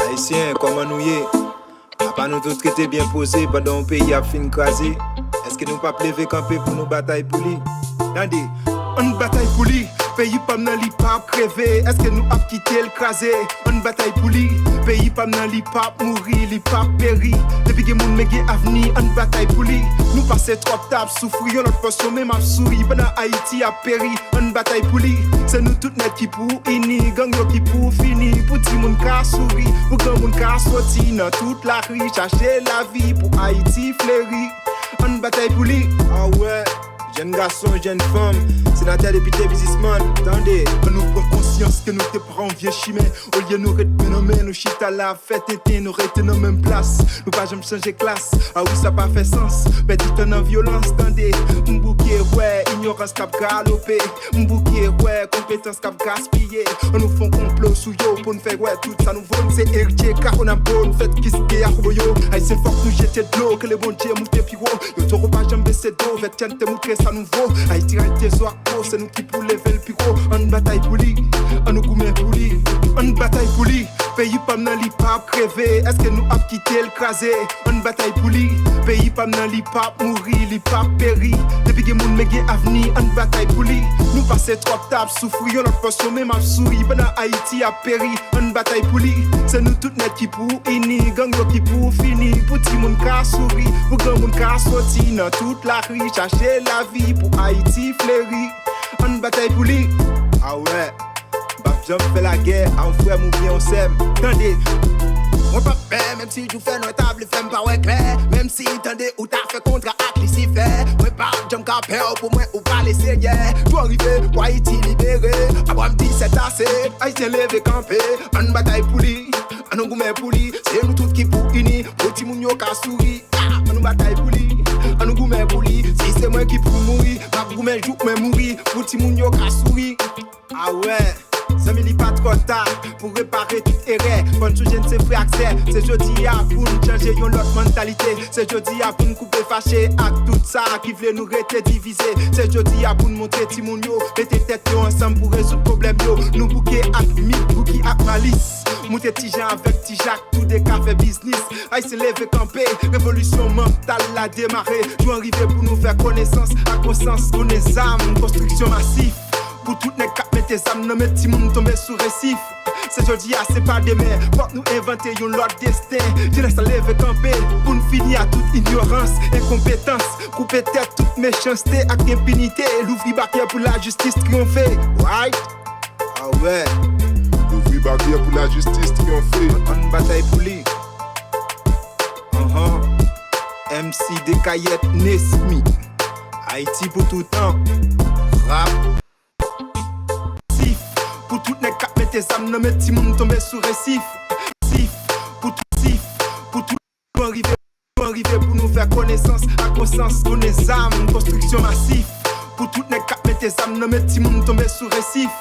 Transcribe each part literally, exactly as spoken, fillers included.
Ayisyen, kòman nou ye? Apa nou tout rete byen poze pandan yon peyi ap fin kraze? Èske nou p ap leve kanpe pou nou batay pou li? Tande, ann batay pou li. Peyi pa m nan, li p ap kreve. Èske nou ap kite l kraze? Ann batay pou li. Peyi pa m nan, li p ap mouri, li p ap peri. Depi gen moun, men gen avni, ann batay pou li. Nou pase twòp tan ap soufri, yon lòt bò sou menm ap souri pandan Ayiti ap peri. Ann batay pou li. Se nou tout nèt ki pou ini, gang yo ki pou fini. Pou timoun ka souri, pou granmoun ka soti nan tout lari chache lavi, pou Ayiti fleri. Ann batay pou li. Ah wè. Jèn gason, jèn fanm, senatè, depite, biznismann, tande. Ann nou pran konsyans ke nou te pran vye chimen. Olye nou ret men nan men, nou chita la ap fè tenten, nou rete nan menm plas. Nou pa janm chanje klas. Ah wi, sa pa fè sans. Pèdi tan nan vyolans, tande. M bouke wè inyorans k ap galope. M bouke wè konpetans k ap gaspiye. Ann nou fè yon konplo sou yo pou n fè wè tout sa nou vo. Nou se eritye Kakonabo, nou fèt kis de Akoboyo. Ayisyen, fòk nou jete dlo, ke le Bondye moute pi wo. Yo toro pa janm bese do, vètyèn te moutre sa nou vo. Ayiti rete zo ak po, se nou ki pou leve l pi wo. Ann batay pou li, ann nou goumen pou li. Ann batay pou li. Peyi pa m nan, li p ap kreve. Èske nou ap kite l kraze? Ann batay pou li. Peyi pa m nan, li p ap mouri, li p ap peri. Depi gen moun, men gen avni, ann batay pou li. Nou pase twòp tan ap soufri, yon lòt bò sou menm ap souri pandan Ayiti ap peri. Ann batay pou li. Se nou tout nèt ki pou ini, gang yo ki pou fini. Pou timoun ka souri, pou granmoun ka soti nan tout lari chache lavi, pou Ayiti fleri. Ann batay pou li. Ah wè. M p ap janm fè lagè a yon frè m oubyen yon sè m. Tande. Mwen p ap pè, menm si jou fè nwè, ta vle fè m pa wè klè. Menm si, tande, ou ta fè kontra ak Lisifè. Mwen p ap janm ka pè w, pou mwen ou pa le Senyè. Jou an rive pou Ayiti libere. Apa m di sètase. Ayisyen, leve kanpe. Ann batay pou li. Ann nou goumen pou li. Se nou tout ki pou ini. Pou timoun yo ka souri. Ah, ann nou batay pou li. Ann nou goumen pou li. Si se mwen ki pou mouri, m ap goumen jouk mwen mouri. Pou timoun yo ka souri. Ah wè. Zanmi, li pa twò ta pou repare tout erè. Fò n sonje n se frè ak sè. Se jodi a pou n chanje yon lòt mantalite. Se jodi a pou n koupe fache ak tout sa ki vle nou rete divize. Se jodi a pou n montre timoun yo mete tèt yo ansanm pou rezoud pwoblèm yo. Nou bouke ak mit, bouki ak malis. Moute Ti Jan avèk Ti Jak, toude ka fè biznis. Ayisyen, leve kanpe, revolisyon mantal la demare. Jou an rive pou nou fè konesans ak konsyans, konnen zam, konstriksyon masif. Pou tout nèg k ap mete zam nan men timoun tonbe sou resif. Se jodi a, se pa demen. Fòk nou envante yon lòt desten. Jenès la, leve kanpe pou n fini a tout inyorans, enkonpetans. Koupe tèt tout mechanste ak enpinite. Louvri baryè pou lajistis triyonfe. Right? Ah wè. Louvri baryè pou lajistis triyonfe. Ann batay pou li. Anhan. M C Dekayèt Nesmy. Ayiti pou toutan. Rap. Sif. Pou tout nèg k ap mete zam nan men timoun tonbe sou resif. Sif. Pou tout, sif. Pou tout. Jou an rive, jou an rive pou nou fè konesans ak konsyans, konnen zam, konstriksyon masif. Pou tout nèg k ap mete zam nan men timoun tonbe sou resif.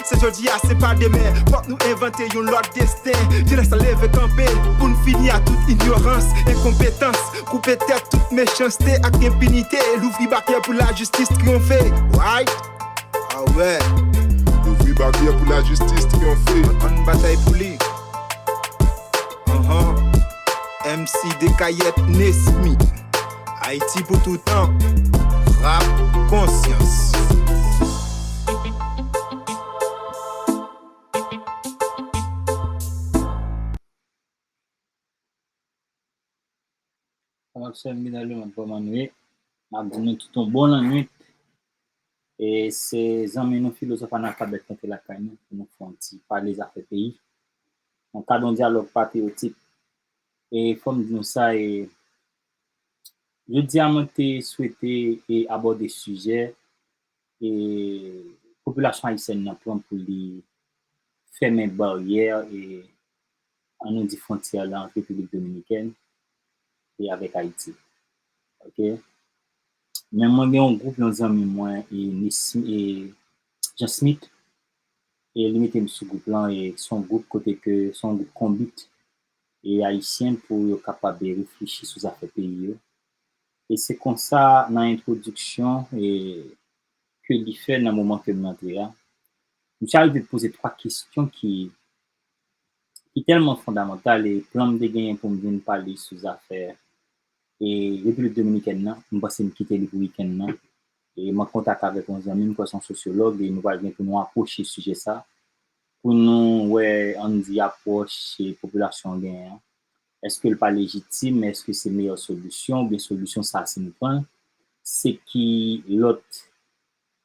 Se jodi a, se pa demen. Fòk nou envante yon lòt desten. Jenès la, leve kanpe pou n fini a tout inyorans, enkonpetans. Koupe tèt tout mechanste ak enpinite. Louvri baryè pou lajistis triyonfe. Right? Ah wè. Louvri baryè pou lajistis triyonfe. Ann batay pou li. Anhan. M C Dekayèt Nesmy. Ayiti pou toutan. Rap konsyans. Frè m ak sè m ki nan lemonn, kòman nou ye? M ap di nou tout yon bon lannwit. E se zanmi nou filozòf Anakabèt k antre lakay nou pou nou fè yon ti pale zafè peyi. Nan kad yon dyalòg patriyotik. E fò m di nou sa, e jodi a mwen te swete e abòde sijè e popilasyon ayisyèn nan pran pou li fèmen baryè e an nou di fwontyè la ant Repiblik Dominikèn e avèk Ayiti. Ok? Men mwen gen yon gwoup, yon zanmi mwen, e Nis-, e Jean Smith, e li mete m sou gwoup lan, e se yon gwoup kote ke, se yon gwoup konbit e ayisyen pou yo kapab reflechi sou zafè peyi yo. E se konsa, nan entwodiksyon e ke li fè nan moman ke m rantre a, misye arive poze twa kesyon ki, ki tèlman fondamantal e plan m te genyen pou m vin pale sou zafè e Repiblik Dominikèn nan, m panse m kite li pou wikenn nan. E m an kontak avèk yon zanmi m, kwè se yon sosyològ, e nou pral gen pou nou apwoche sijè sa, pou nou wè, ann di, apwòch e popilasyon an genyen an. Èske l pa lejitim, men èske se meyè solisyon, oubyen solisyon sa, si nou pran l, se ki lòt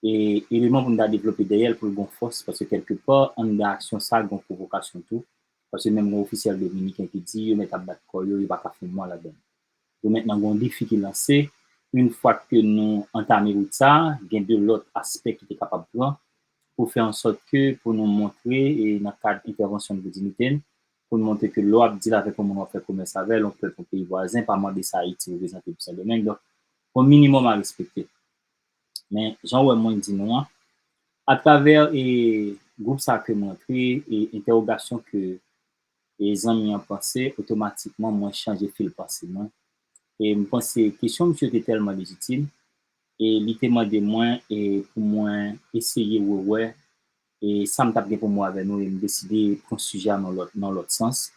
e, eleman pou n ta devlope dèyè l pou l gon fòs, paske kèlkepa, anndan aksyon sa, gon pwovokasyon tou. Paske menm gon ofisyèl dominiken ki di yo mèt ap bat kò yo, yo pa ka fè mwa ladan l. Donk mentnan, gon defi ki lanse. Yon fwa ke nou antame wout sa, gen de lòt aspè ki te kapab pran pou fè an sòt ke pou nou montre, e nan kad entèvansyon nou te di nou te, pou nou montre ke lè w ap deal avèk yon moun w ap fè komès avè l, yon pèp, yon peyi vwazen, pa mande sa Ayiti reprezante pou Sendomeng. Donk, yon minimòm a respekte. Men, jan w wè mwen di nou an, atravè e, gwoup sa ke m rantre, e entèwogasyon ke e, zanmi an panse, otomatikman mwen chanje fil panse mwen. E m panse kesyon misye te tèlman lejitim, e li te mande mwen e, pou mwen eseye rewè e, sa m t ap gen pou m wè avè nou, e m deside pran sijè a nan lòt, nan lòt sans.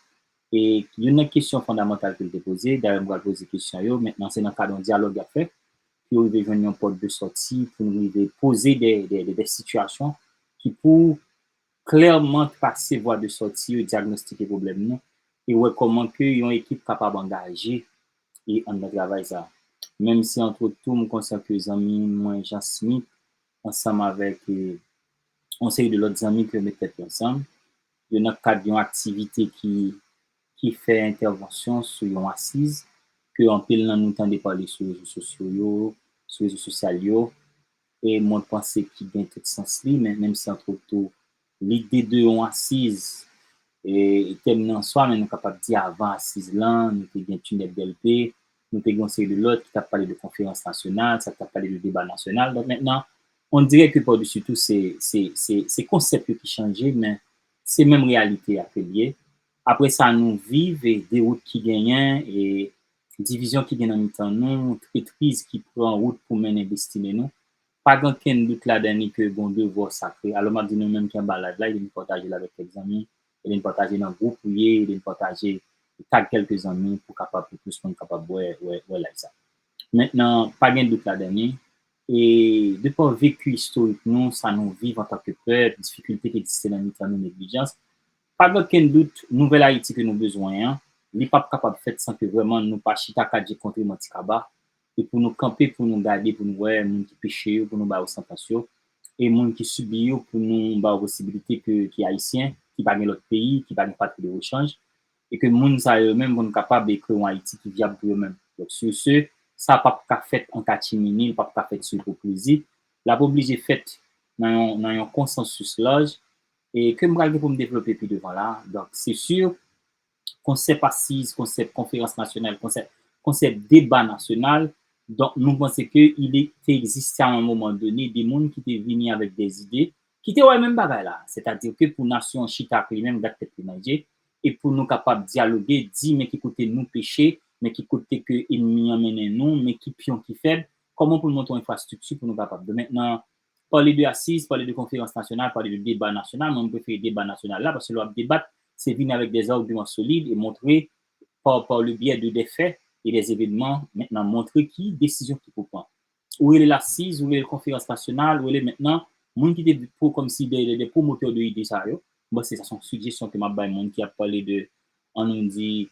E youn nan kesyon fondamantal ke l te poze, dayè m pral poze kesyon yo, mentnan se nan kad yon dyalòg y ap fè, pou yo rive jwenn yon pòt de sòti, pou nou rive poze de, de, de, de sitiyasyon ki pou klèman trase vwa de sòti yo, dyagnostike pwoblèm nou, e wè kòman ke yon ekip kapab angaje e anndan travay sa. Menm si, antretan, m konsyan ke zanmi mwen Jean Smith, ansanm avèk e, yon seri de lòt zanmi ke yo met tèt yo ansanm, yo nan kad yon aktivite ki, ki fè entèvansyon sou yon asiz, ke anpil nan nou tande pale sou rezo sosyo yo, sou rezo sosyal yo, e mwen panse ki gen tout sans li, men menm si, antretan, lide de yon asiz, e tèm nan an swa, men nou kapab di avan asiz lan, nou te gen Tunèp Dèlpe, nou te gen yon seri de lòt ki t ap pale de konferans nasyonal, sa ki t ap pale de deba nasyonal. Donk mentnan, on dirè ke pa desi tou, se, se, se, se konsèp yo ki chanje, men se menm reyalite a ke l ye. Apre sa, nou viv e dewout ki genyen, e divizyon ki gen nan mitan nou, tretriz ki pran wout pou mennen destine nou. Pa gen okenn dout ladan li ke gon devwa sakre. Alò, m ap di nou menm ki anba live la, e nou pataje l avèk kèk zanmi, e nou pataje nan gwoup ou ye, e nou pataje, tag kèlke zanmi pou kapab, pou plis moun kapab wè, wè, wè live sa. Mentnan, pa gen dout ladan li. E de pa veki istorik nou, sa nou viv antanke pèp, difikilte ki egziste nan mitan nou, neglijans, pa gen okenn dout, nouvèl Ayiti ke nou bezwen an, li p ap kapab fèt san ke vrèman nou pa chita kat je kontre manti kaba, e pou nou kanpe, pou nou gade, pou nou wè moun ki peche yo, pou nou ba yo santans yo, e moun ki sibi yo, pou nou ba yo posibilite ke, ki ayisyen, ki pa gen lòt peyi, ki pa gen patri de rechanj, e ke moun sa yo menm pou nou kapab e kreye yon Ayiti ki vyab pou yo menm. Donk, sur ce, sa p ap ka fèt an katchimini, li p ap ka fèt sou ipokrizi, l ap oblije fèt nan yon, nan yon konsansis laj, e ke m pral gen pou m devlope pi devan la. Donk, se si, konsèp asiz, konsèp konferans nasyonal, konsèp, konsèp deba nasyonal, donk, nou panse ke il te egziste a yon moman done de moun ki te vini avèk de ide, ki te wè menm bagay la. Sètadi ke pou nasyon an chita ak li menm, gad tèt li nan je, e pou nou kapab dyaloge, di men ki kote nou peche, men ki kote ke enmi an mennen nou, men ki pyon ki fèb, kòman pou nou monte yon enfrastrikti pou nou kapab. Donk mentnan, pale de asiz, pale de konferans nasyonal, pale de deba nasyonal, mwen m prefere deba nasyonal la, paske lè w ap debat, se vini avèk de agiman solid e montre par, par le biais de des faits et des événements, mentnan montre ki desizyon ki pou pran. Ou rele l asiz, ou rele l konferans nasyonal, ou rele mentnan moun ki te pwo-, kòmsi de, de, de pwomotè de ide sa yo. Bon, se sa, se yon sijesyon ke m ap bay moun ki ap pale de, ann nou di,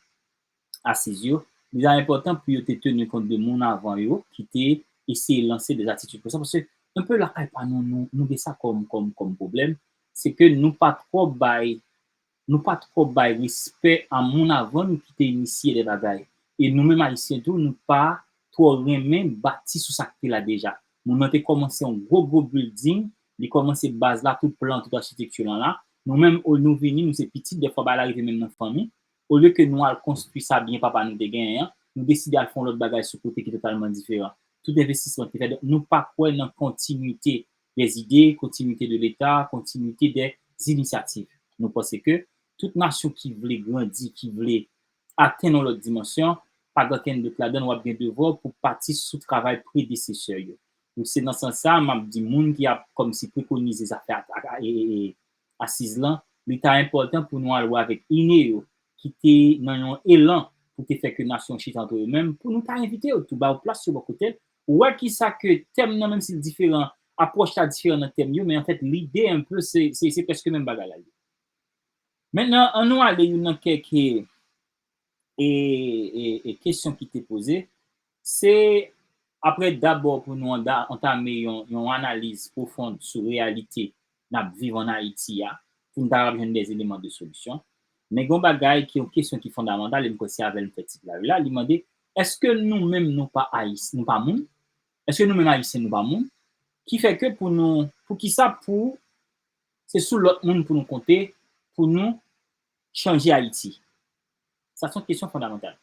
asiz yo. Li ta enpòtan pou yo te teni kont de moun avan yo ki te eseye lanse de atitid konsa, paske enpe lakay pa nou, nou, nou gen sa kòm, kòm, kòm pwoblèm, se ke nou pa twò bay nou pa twò bay respè a moun avan nou ki te inisye de bagay. E nou menm Ayisyen tou, nou pa twò renmen bati sou sa ki te la deja. Moun nan te kòmanse yon gwo, gwo building, li kòmanse baz la, tout plan, tout achitekti lan la. Nou menm, o, nou vini, nou se pitit, dèfwa bagay la rive menm nan fanmi. Olye ke nou al konstwi sa byen papa nou te genyen an, nou deside al fè yon lòt bagay sou kote ki totalman diferan. Tout envestisman ki te fèt, donk, nou pa kwè nan kontinwite des idées, kontinwite de Leta, kontinwite des initiatives. Nou panse ke tout nasyon ki vle grandi, ki vle atenn yon lòt dimansyon, pa gen okenn dout ladan l, w ap gen devwa pou pati sou travay predesesè yo. Donk, se nan sans sa, m ap di moun ki ap kòmsi prekonize zafè a, a, a, e, e, e, asiz lan, li ta enpòtan pou nou al wè avèk ine yo, ki te nan yon elan pou te fè ke nasyon chita antre yo menm, pou nou ta envite yo tou, ba yo plas yo bò kote l. Ou wè kisa ke tèm nan, menm si l diferan, apwòch la diferan nan tèm yo, men anfèt, lide enpe, se, se, se prèske menm bagay la ye. Mentnan, ann nou ale youn nan kèk e, e, e kesyon ki te poze. Se apre dabò pou nou anda- antame yon, yon analiz pwofon sou reyalite n ap viv ann Ayiti a, pou n ta kapab jwenn de eleman de solisyon. Men gen yon bagay ki yon kesyon ki fondamantal, e m kwè se avè l m fè tit live la, li mande, èske nou menm nou pa Ayis-, nou pa moun? Èske nou menm Ayisyen nou pa moun? Ki fè ke pou nou, pou kisa pou se sou lòt moun pou nou konte, pou nou chanje Ayiti? Sa se yon kesyon fondamantal.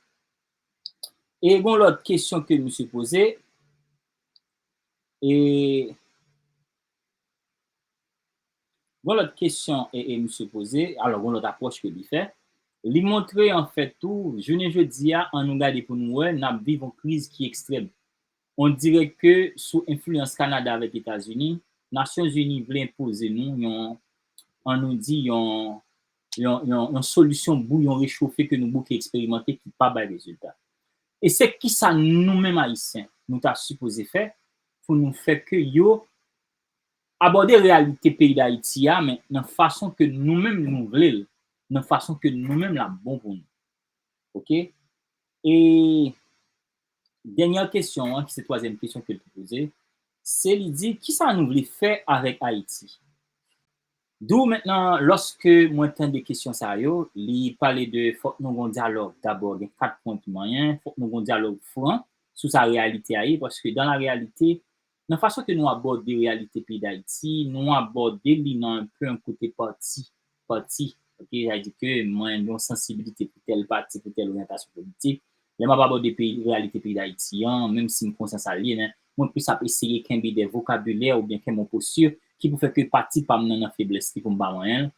E gen yon lòt kesyon ke misye poze, e gen yon lòt kesyon e, e misye poze, alò gen yon lòt apwòch ke li fè. Li montre anfèt tou, jounen jodi a, an nou gade pou nou wè, n ap viv yon kriz ki ekstrèm. On dirè ke sou enfliyans Kanada avèk Etazini, Nasyonzini vle enpoze nou yon, an nou di, yon, yon, yon, yon solisyon bouyon rechofe ke nou bouke eksperimante ki pa bay rezilta. E se kisa nou menm Ayisyen, nou ta sipoze fè pou nou fè ke yo abòde reyalite peyi Dayiti a, men nan fason ke nou menm nou vle l, nan fason ke nou menm l ap bon pou nou. Oke? E dènyè kesyon an, ki se twazyèm kesyon ke l te poze, se li di, kisa nou vle fè avèk Ayiti? Dou mentnan, lòske mwen tande kesyon sa yo, li pale de fòk nou gon dyalòg. Dabò, gen kat pwen ki manyen, fòk nou gon dyalòg fran sou sa reyalite a ye, paske dan la reyalite, nan fason ke nou abòde reyalite peyi Dayiti, nou abòde li nan enpe yon kote pati, pati. Oke, sa vle di ke mwen gen yon sansibilite pou tèl pati, pou tèl oryantasyon politik. Lè m ap abòde peyi, reyalite peyi Dayiti an, menm si m konsyan sa l ye, men mwen plis ap eseye kenbe de vokabilè oubyen kenbe yon posti ki pou fè ke pati pa m nan, nan feblès li pou m pa manyen l.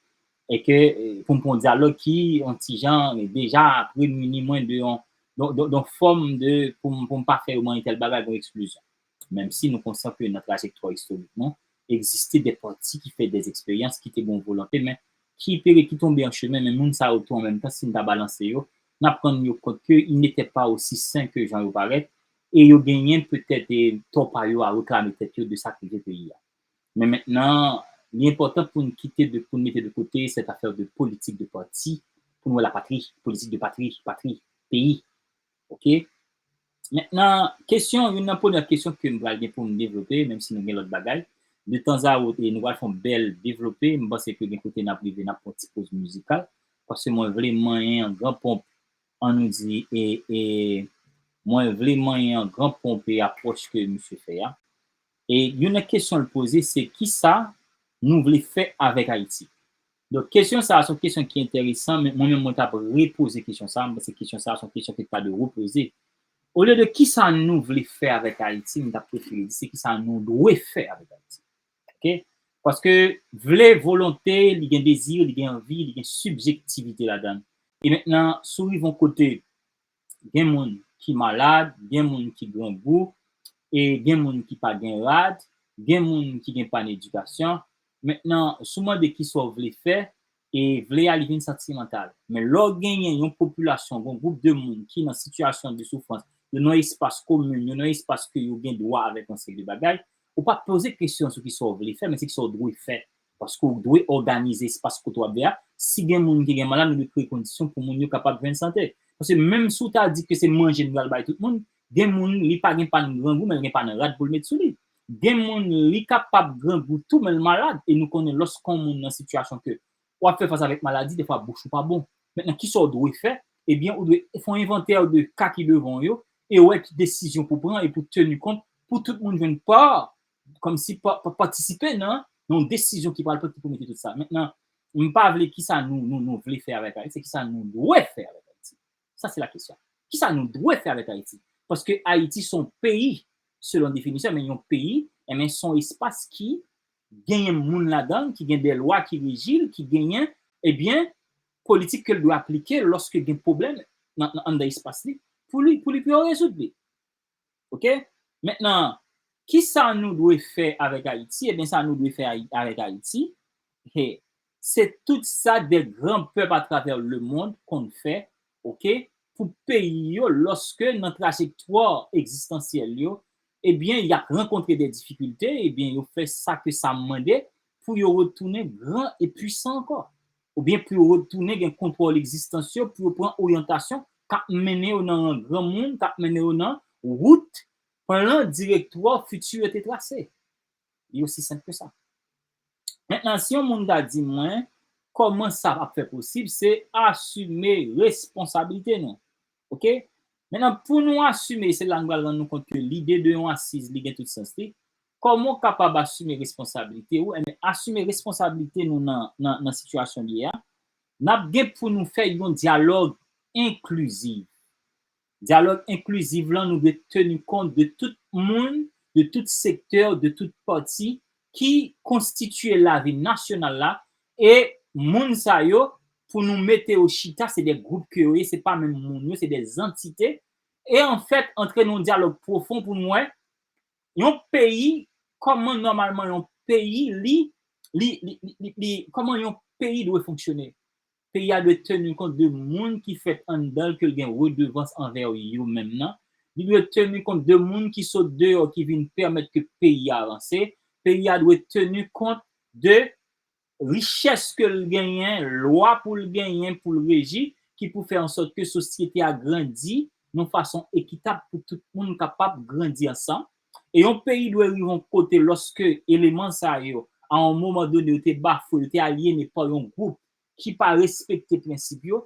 E ke, e, pou m pran yon dyalòg ki, yon ti jan, e, deja ap remini mwen de yon, de, de, de yon fòm de, pou m, pou m pa fè yo manyen tèl bagay, yon eksklizyon. Menm si nou konsyan ke nan trajektwa istorik nou, egziste de pati ki fè de eksperyans, ki te gen yon volonte, men ki pere, ki tonbe an chemen, men moun sa yo tou an menm tan, si n ta balanse yo, n ap rann yo kont ke ils n'étaient pas aussi sains que jan yo parèt, e yo genyen petèt, e, tò pa yo a reklame tèt yo de sa k rive peyi a. Men mentnan, li enpòtan pou n kite de, pou n mete de kote cette affaire de politique de parti, pou n wè lapatri, politik de patri, patri, peyi. Oke? Mentnan, kesyon, youn nan premyè kesyon ke m pral gen pou m devlope, menm si nou gen lòt bagay, de tanzawot, e nou pral fè yon bèl devlope, m panse ke gen kote n ap rive, n ap pran ti poz mizikal, paske mwen vle manyen an gran ponp, an nou di, e, e mwen vle manyen an gran ponp e apwòch ke misye fè a. E youn nan kesyon l poze, se kisa nou vle fè avèk Ayiti? Donk, kesyon sa a se yon kesyon ki enteresan, men mwen menm, mwen t ap repoze kesyon sa a, m panse kesyon sa a se yon kesyon ki ta dwe repoze. Olye de kisa nou vle fè avèk Ayiti, m t ap prefere di se kisa nou dwe fè avèk Ayiti. Oke? Paske vle, volonte, li gen dezi, li gen anvi, li gen sibjektivite ladan l. E mentnan, si w rive yon kote, gen moun ki malad, gen moun ki grangou, e gen moun ki pa gen rad, gen moun ki gen pàn edikasyon. Mentnan, si w mande kisa w vle fè, e vle a li vin santimantal. Men lè w genyen yon popilasyon, yon gwoup de moun ki nan sitiyasyon de soufrans, yo nan yon espas komin, yo nan yon espas ke yo gen dwa avèk yon seri de bagay, ou pa poze kesyon sou kisa w vle fè, men se kisa w dwe fè. Paske w dwe òganize espas kote w ap viv a. Si gen moun ki gen malad, nou dwe kreye kondisyon pou moun yo kapab jwenn sante. Paske menm si w ta di ke se manje nou pral bay tout moun, gen moun, li pa gen pàn grangou, men l gen pàn rad pou l met sou li. Gen moun, li kapab grangou tou, men l malad. E nou konnen lòske yon moun nan sitiyasyon ke w ap fè fas avèk maladi, defwa bouch ou pa bon. Mentnan, kisa w dwe fè? Ebyen, ou dwe fè yon envantè de ka ki devan w yo, e wè ki desizyon pou pran e pou teni kont, pou tout moun jwenn pa, kòmsi pa, pa, patisipe nan, nan yon desizyon ki pral pran ki pou mete tout sa. Mentnan, m pa vle kisa nou, nou, nou vle fè avèk Ayiti, se kisa nou dwe fè avèk Ayiti. Sa se la kesyon. Kisa nou dwe fè avèk Ayiti? Paske Ayiti se yon peyi, selon definisyon, men yon peyi, enben, se yon espas ki genyen moun ladan l, ki gen de lwa ki reji l, ki genyen, ebyen, politik ke l dwe aplike lòske gen pwoblèm nan, nan, anndan espas li, pou li, pou li, pou yo rezoud li. Oke? Mentnan, kisa nou dwe fè avèk Ayiti? Ebyen, sa nou dwe fè Ayi-, avèk Ayiti, he, Se tout sa de gran pèp atravè lemonn konn fè, oke, pou peyi yo, lòske nan trajektwa egzistansyèl yo, ebyen, y ap rankontre de difikilte, ebyen, yo fè sa ke sa mande pou yo retounen gran e pwisan ankò. Oubyen pou yo retounen gen kontwòl egzistans yo, pou yo pran oryantasyon k ap mennen yo nan granmoun, k ap mennen yo nan wout, plan direktwa fiti yo te trase. Li osi senp ke sa. Mentnan, si yon moun ta di mwen, kòman sa ap fè posib, se asime responsablite nou. Oke? Mentnan, pou nou asime, se la nou pral rann nou kont ke lide de yon asiz, li gen tout sans li. Kòman w kapab asime responsablite ou? Enben, asime responsablite nou nan, nan, nan sitiyasyon li ye a, n ap gen pou nou fè yon dyalòg enklizif. Dyalòg enklizif lan, nou dwe teni kont de tout moun, de tout sektè, de tout pati ki konstitye lavi nasyonal la, e moun sa yo, pou nou mete yo chita, se de gwoup ke yo ye, se pa menm moun yo, se de antite. E anfèt, antre nan yon dyalòg pwofon pou nou wè, yon peyi, kòman nòmalman yon peyi, li, li, li, li, li, li, kòman yon peyi dwe fonksyone. Peyi a dwe teni kont de moun ki fèt anndan l, ke l gen redevans anvè yo menm nan. Li dwe teni kont de moun ki sot deyò, ki vin pèmèt ke peyi a avanse. Peyi a dwe teni kont de richès ke l genyen, lwa pou l genyen, pou l reji, ki pou fè an sòt ke sosyete a grandi nan fason ekitab pou tout moun kapab grandi ansanm. E yon peyi dwe rive yon kote lòske eleman sa yo, a yon moman done, yo te bafwe, yo te alyene pa yon gwoup ki pa respekte prensip yo,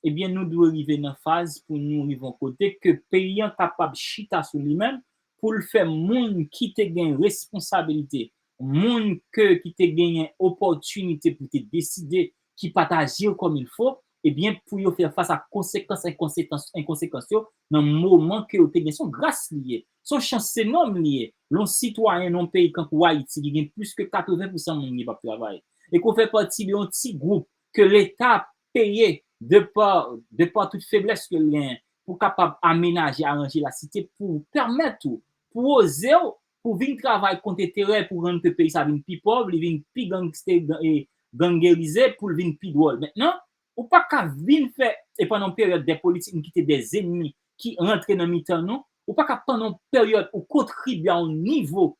ebyen, nou dwe rive nan faz pou nou rive yon kote ke peyi an kapab chita sou li menm, pou l fè moun ki te gen responsabilite, moun ke, ki te genyen opòtinite pou te deside, ki pa t aji kòm il fo, ebyen, pou yo fè fas a konsekans, enkonsekans, enkonsekans yo nan moman ke yo te gen. Se yon gras li ye, se yon chans enòm li ye. Lè yon sitwayen nan yon peyi kankou Ayiti, ki gen plis ke katreven pousan moun ki p ap travay, e ke w fè pati de yon ti gwoup ke Leta peye de pa, de pa tout feblès ke l genyen, pou kapab amenaje, aranje lasite, pou pèmèt ou, pou oze w, pou vin travay kont enterè, pou rann ke peyi sa vin pi pòv, li vin pi gangste, gan-, e, gangerize, pou l vin pi dwòl. Mentnan, ou pa ka vin fè, e pandan yon peryòd de politik, nou kite de zennmi ki rantre nan mitan nou, ou pa ka pandan yon peryòd ou kontribye a yon nivo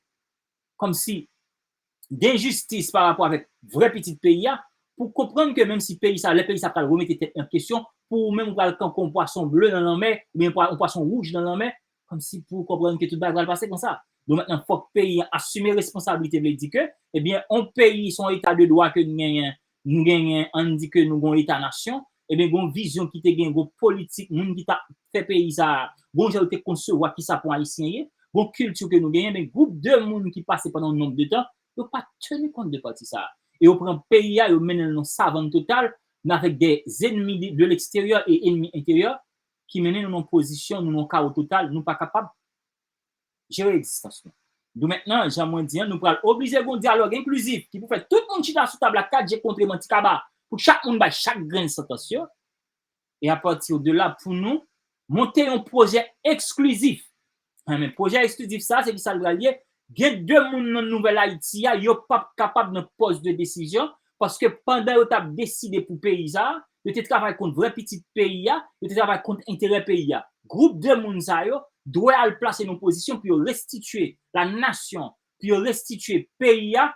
kòmsi denjistis pa rapò avèk vrè pitit peyi a, pou konprann ke menm si peyi sa, lè peyi sa pral remete tèt li an kesyon, pou ou menm ou pral kanpe yon pwason ble nan lanmè, oubyen pwa-, yon pwason wouj nan lanmè, kòmsi pou ou konprann ke tout bagay pral pase konsa. Donk mentnan, fòk peyi an asime responsablite, vle di ke, ebyen, yon peyi, se yon eta de dwa ke nou genyen, nou genyen, ann di ke nou gen yon eta nasyon, ebyen, gen yon vizyon ki te gen, gen yon politik, moun ki t ap fè peyi sa a, gen yon jan yo te konsevwa kisa pou Ayisyen ye, gen yon kilti ke nou genyen, men gwoup de moun ki pase pandan yon nonb de tan, yo pa teni kont de pati sa a. E yo pran peyi a, yo mennen l nan savann total, men avèk de zennmi de, de leksteryè e ennmi enteryè, ki mennen nou nan pozisyon, nou nan kawo total, nou pa kapab jere egzistans nou. Donk mentnan, jan mwen di an, nou pral oblije gen yon dyalòg enklizif ki pou fè tout moun chita sou tab la, kat je kont manti kaba, pou chak moun bay chak grenn santans yo. E apati de la, pou nou monte yon pwojè eksklizif. Men pwojè eksklizif sa, se kisa l pral ye? Gen de moun nan Nouvèl Ayiti a, yo p ap kapab nan pòs de desizyon, paske pandan yo t ap deside pou peyi sa a, yo te travay kont vrè pitit peyi a, yo te travay kont enterè peyi a. Gwoup de moun sa yo dwe al plase nan pozisyon pou yo restitye la nasyon, pou yo restitye peyi a,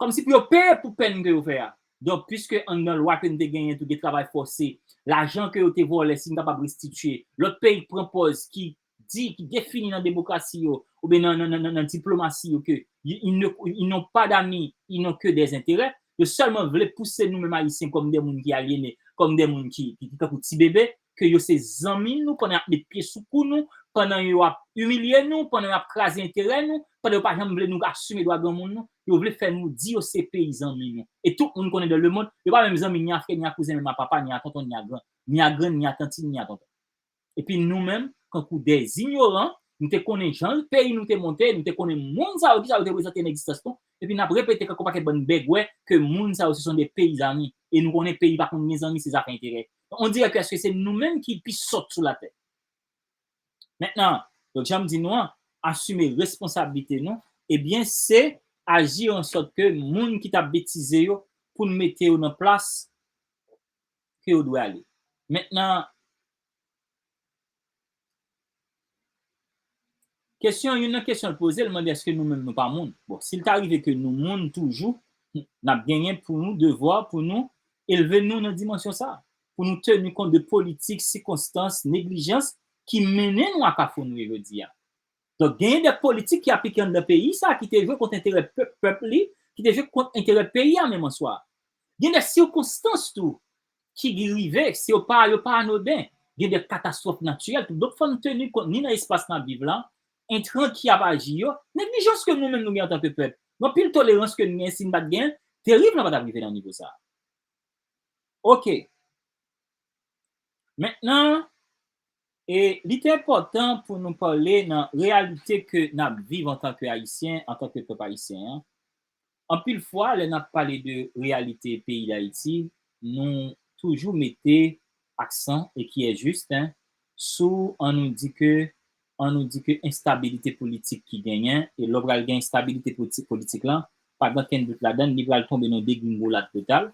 kòmsi pou yo peye pou pèn ke yo fè a. Donk, piske anndan lwa ke n te genyen tou gen travay fòse, lajan ke yo te vòlè, si n kapab restitye, lòt peyi k pran pòz ki di, ki defini nan demokrasi yo, oubyen nan, nan, nan, nan, nan diplomasi yo, ke ils, ils ne, ils n'ont pas d'amis, ils n'ont que des intérêts, yo sèlman vle pouse nou menm Ayisyen kòm de moun ki alyene, kòm de moun ki, ki, ki tankou ti bebe, ke yo se zanmi nou, pandan y ap met pye sou kou nou, pandan yo ap imilye nou, pandan y ap kraze enterè nou, pandan yo pa janm vle nou asime dwa granmoun nou, yo vle fè nou di yo se peyi zanmi nou. E tout moun konnen dans le monde, yo pa menm zanmi ni a frè, ni a kouzen, menm a papa, ni a tonton, ni a gran, ni a grann, ni a tantin, ni a tonton. Epi nou menm, kankou de inyoran, nou te konnen jan peyi nou te monte, nou te konnen moun sa yo, kisa yo te reprezante nan egzistans nou, epi n ap repete kankou pakèt bann bègwè ke moun sa yo se sont des pays amis. E nou konnen peyi pa konn gen zanmi, se zafè enterè. On dirè ke èske se nou menm ki pi sòt sou latè? Mentnan, donk, jan m di nou an, asime responsablite nou, ebyen, se aji an sòt ke moun ki t ap betize yo, pou n mete yo nan plas ke yo dwe ale. Mentnan, kesyon, youn nan kesyon l poze, l mande èske nou menm nou pa moun. Bon, si l ta rive ke nou moun toujou, n ap genyen pou nou devwa pou nou elve nou nan dimansyon sa, pou nou teni kont de politik, sikonstans, neglijans ki mennen nou a kafou nou ye jodi a. Donk, genyen de politik ki aplike anndan peyi sa, ki te jwe kont enterè pèp, pèp li, ki te jwe kont enterè peyi a menm an swa. Gen de sikonstans tou ki rive, se yo pa, yo pa anoden. Gen de katastwòf natirèl tou. Donk, fò n teni kont ni nan espas n ap viv la, entran ki ap aji yo, neglijans ke nou menm nou gen antanke pèp. Gen anpil tolerans ke n gen, si n pa t gen, terib lan pa t ap rive nan nivo sa. Oke. Mentnan, e li te enpòtan pou nou pale nan reyalite ke n ap viv antanke Ayisyen, antanke pèp ayisyen an. Anpil fwa, lè n ap pale de reyalite peyi Dayiti, nou toujou mete aksan, e ki est juste, hein, sou, an nou di ke, an nou di ke enstabilite politik ki genyen, e lè w pral gen enstabilite politi-, politik lan, pa gen okenn dout ladan l, li pral tonbe nan degringolad total.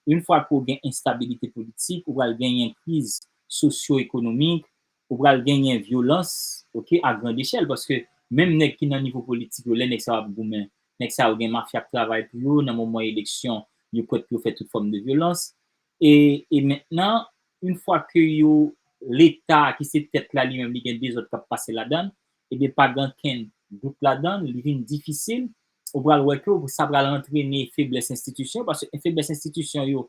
Yon fwa ke w gen enstabilite politik, ou pral genyen kriz sosyo-ekonomik, ou pral genyen vyolans, oke, a grand echèl, paske menm nèg ki nan nivo politik yo, lè nèg sa yo ap goumen, nèg sa yo gen mafya k travay pou yo, nan moman eleksyon, yo prèt pou yo fè tout fòm de vyolans. E, e mentnan, yon fwa ke yo, Leta ki se tèt la li menm, li gen dezòd k ap pase ladan l, ebyen, pa gen okenn dout ladan l, li vin difisil, ou pral wè ke sa pral antrene feblès enstitisyon, paske feblès enstitisyon yo,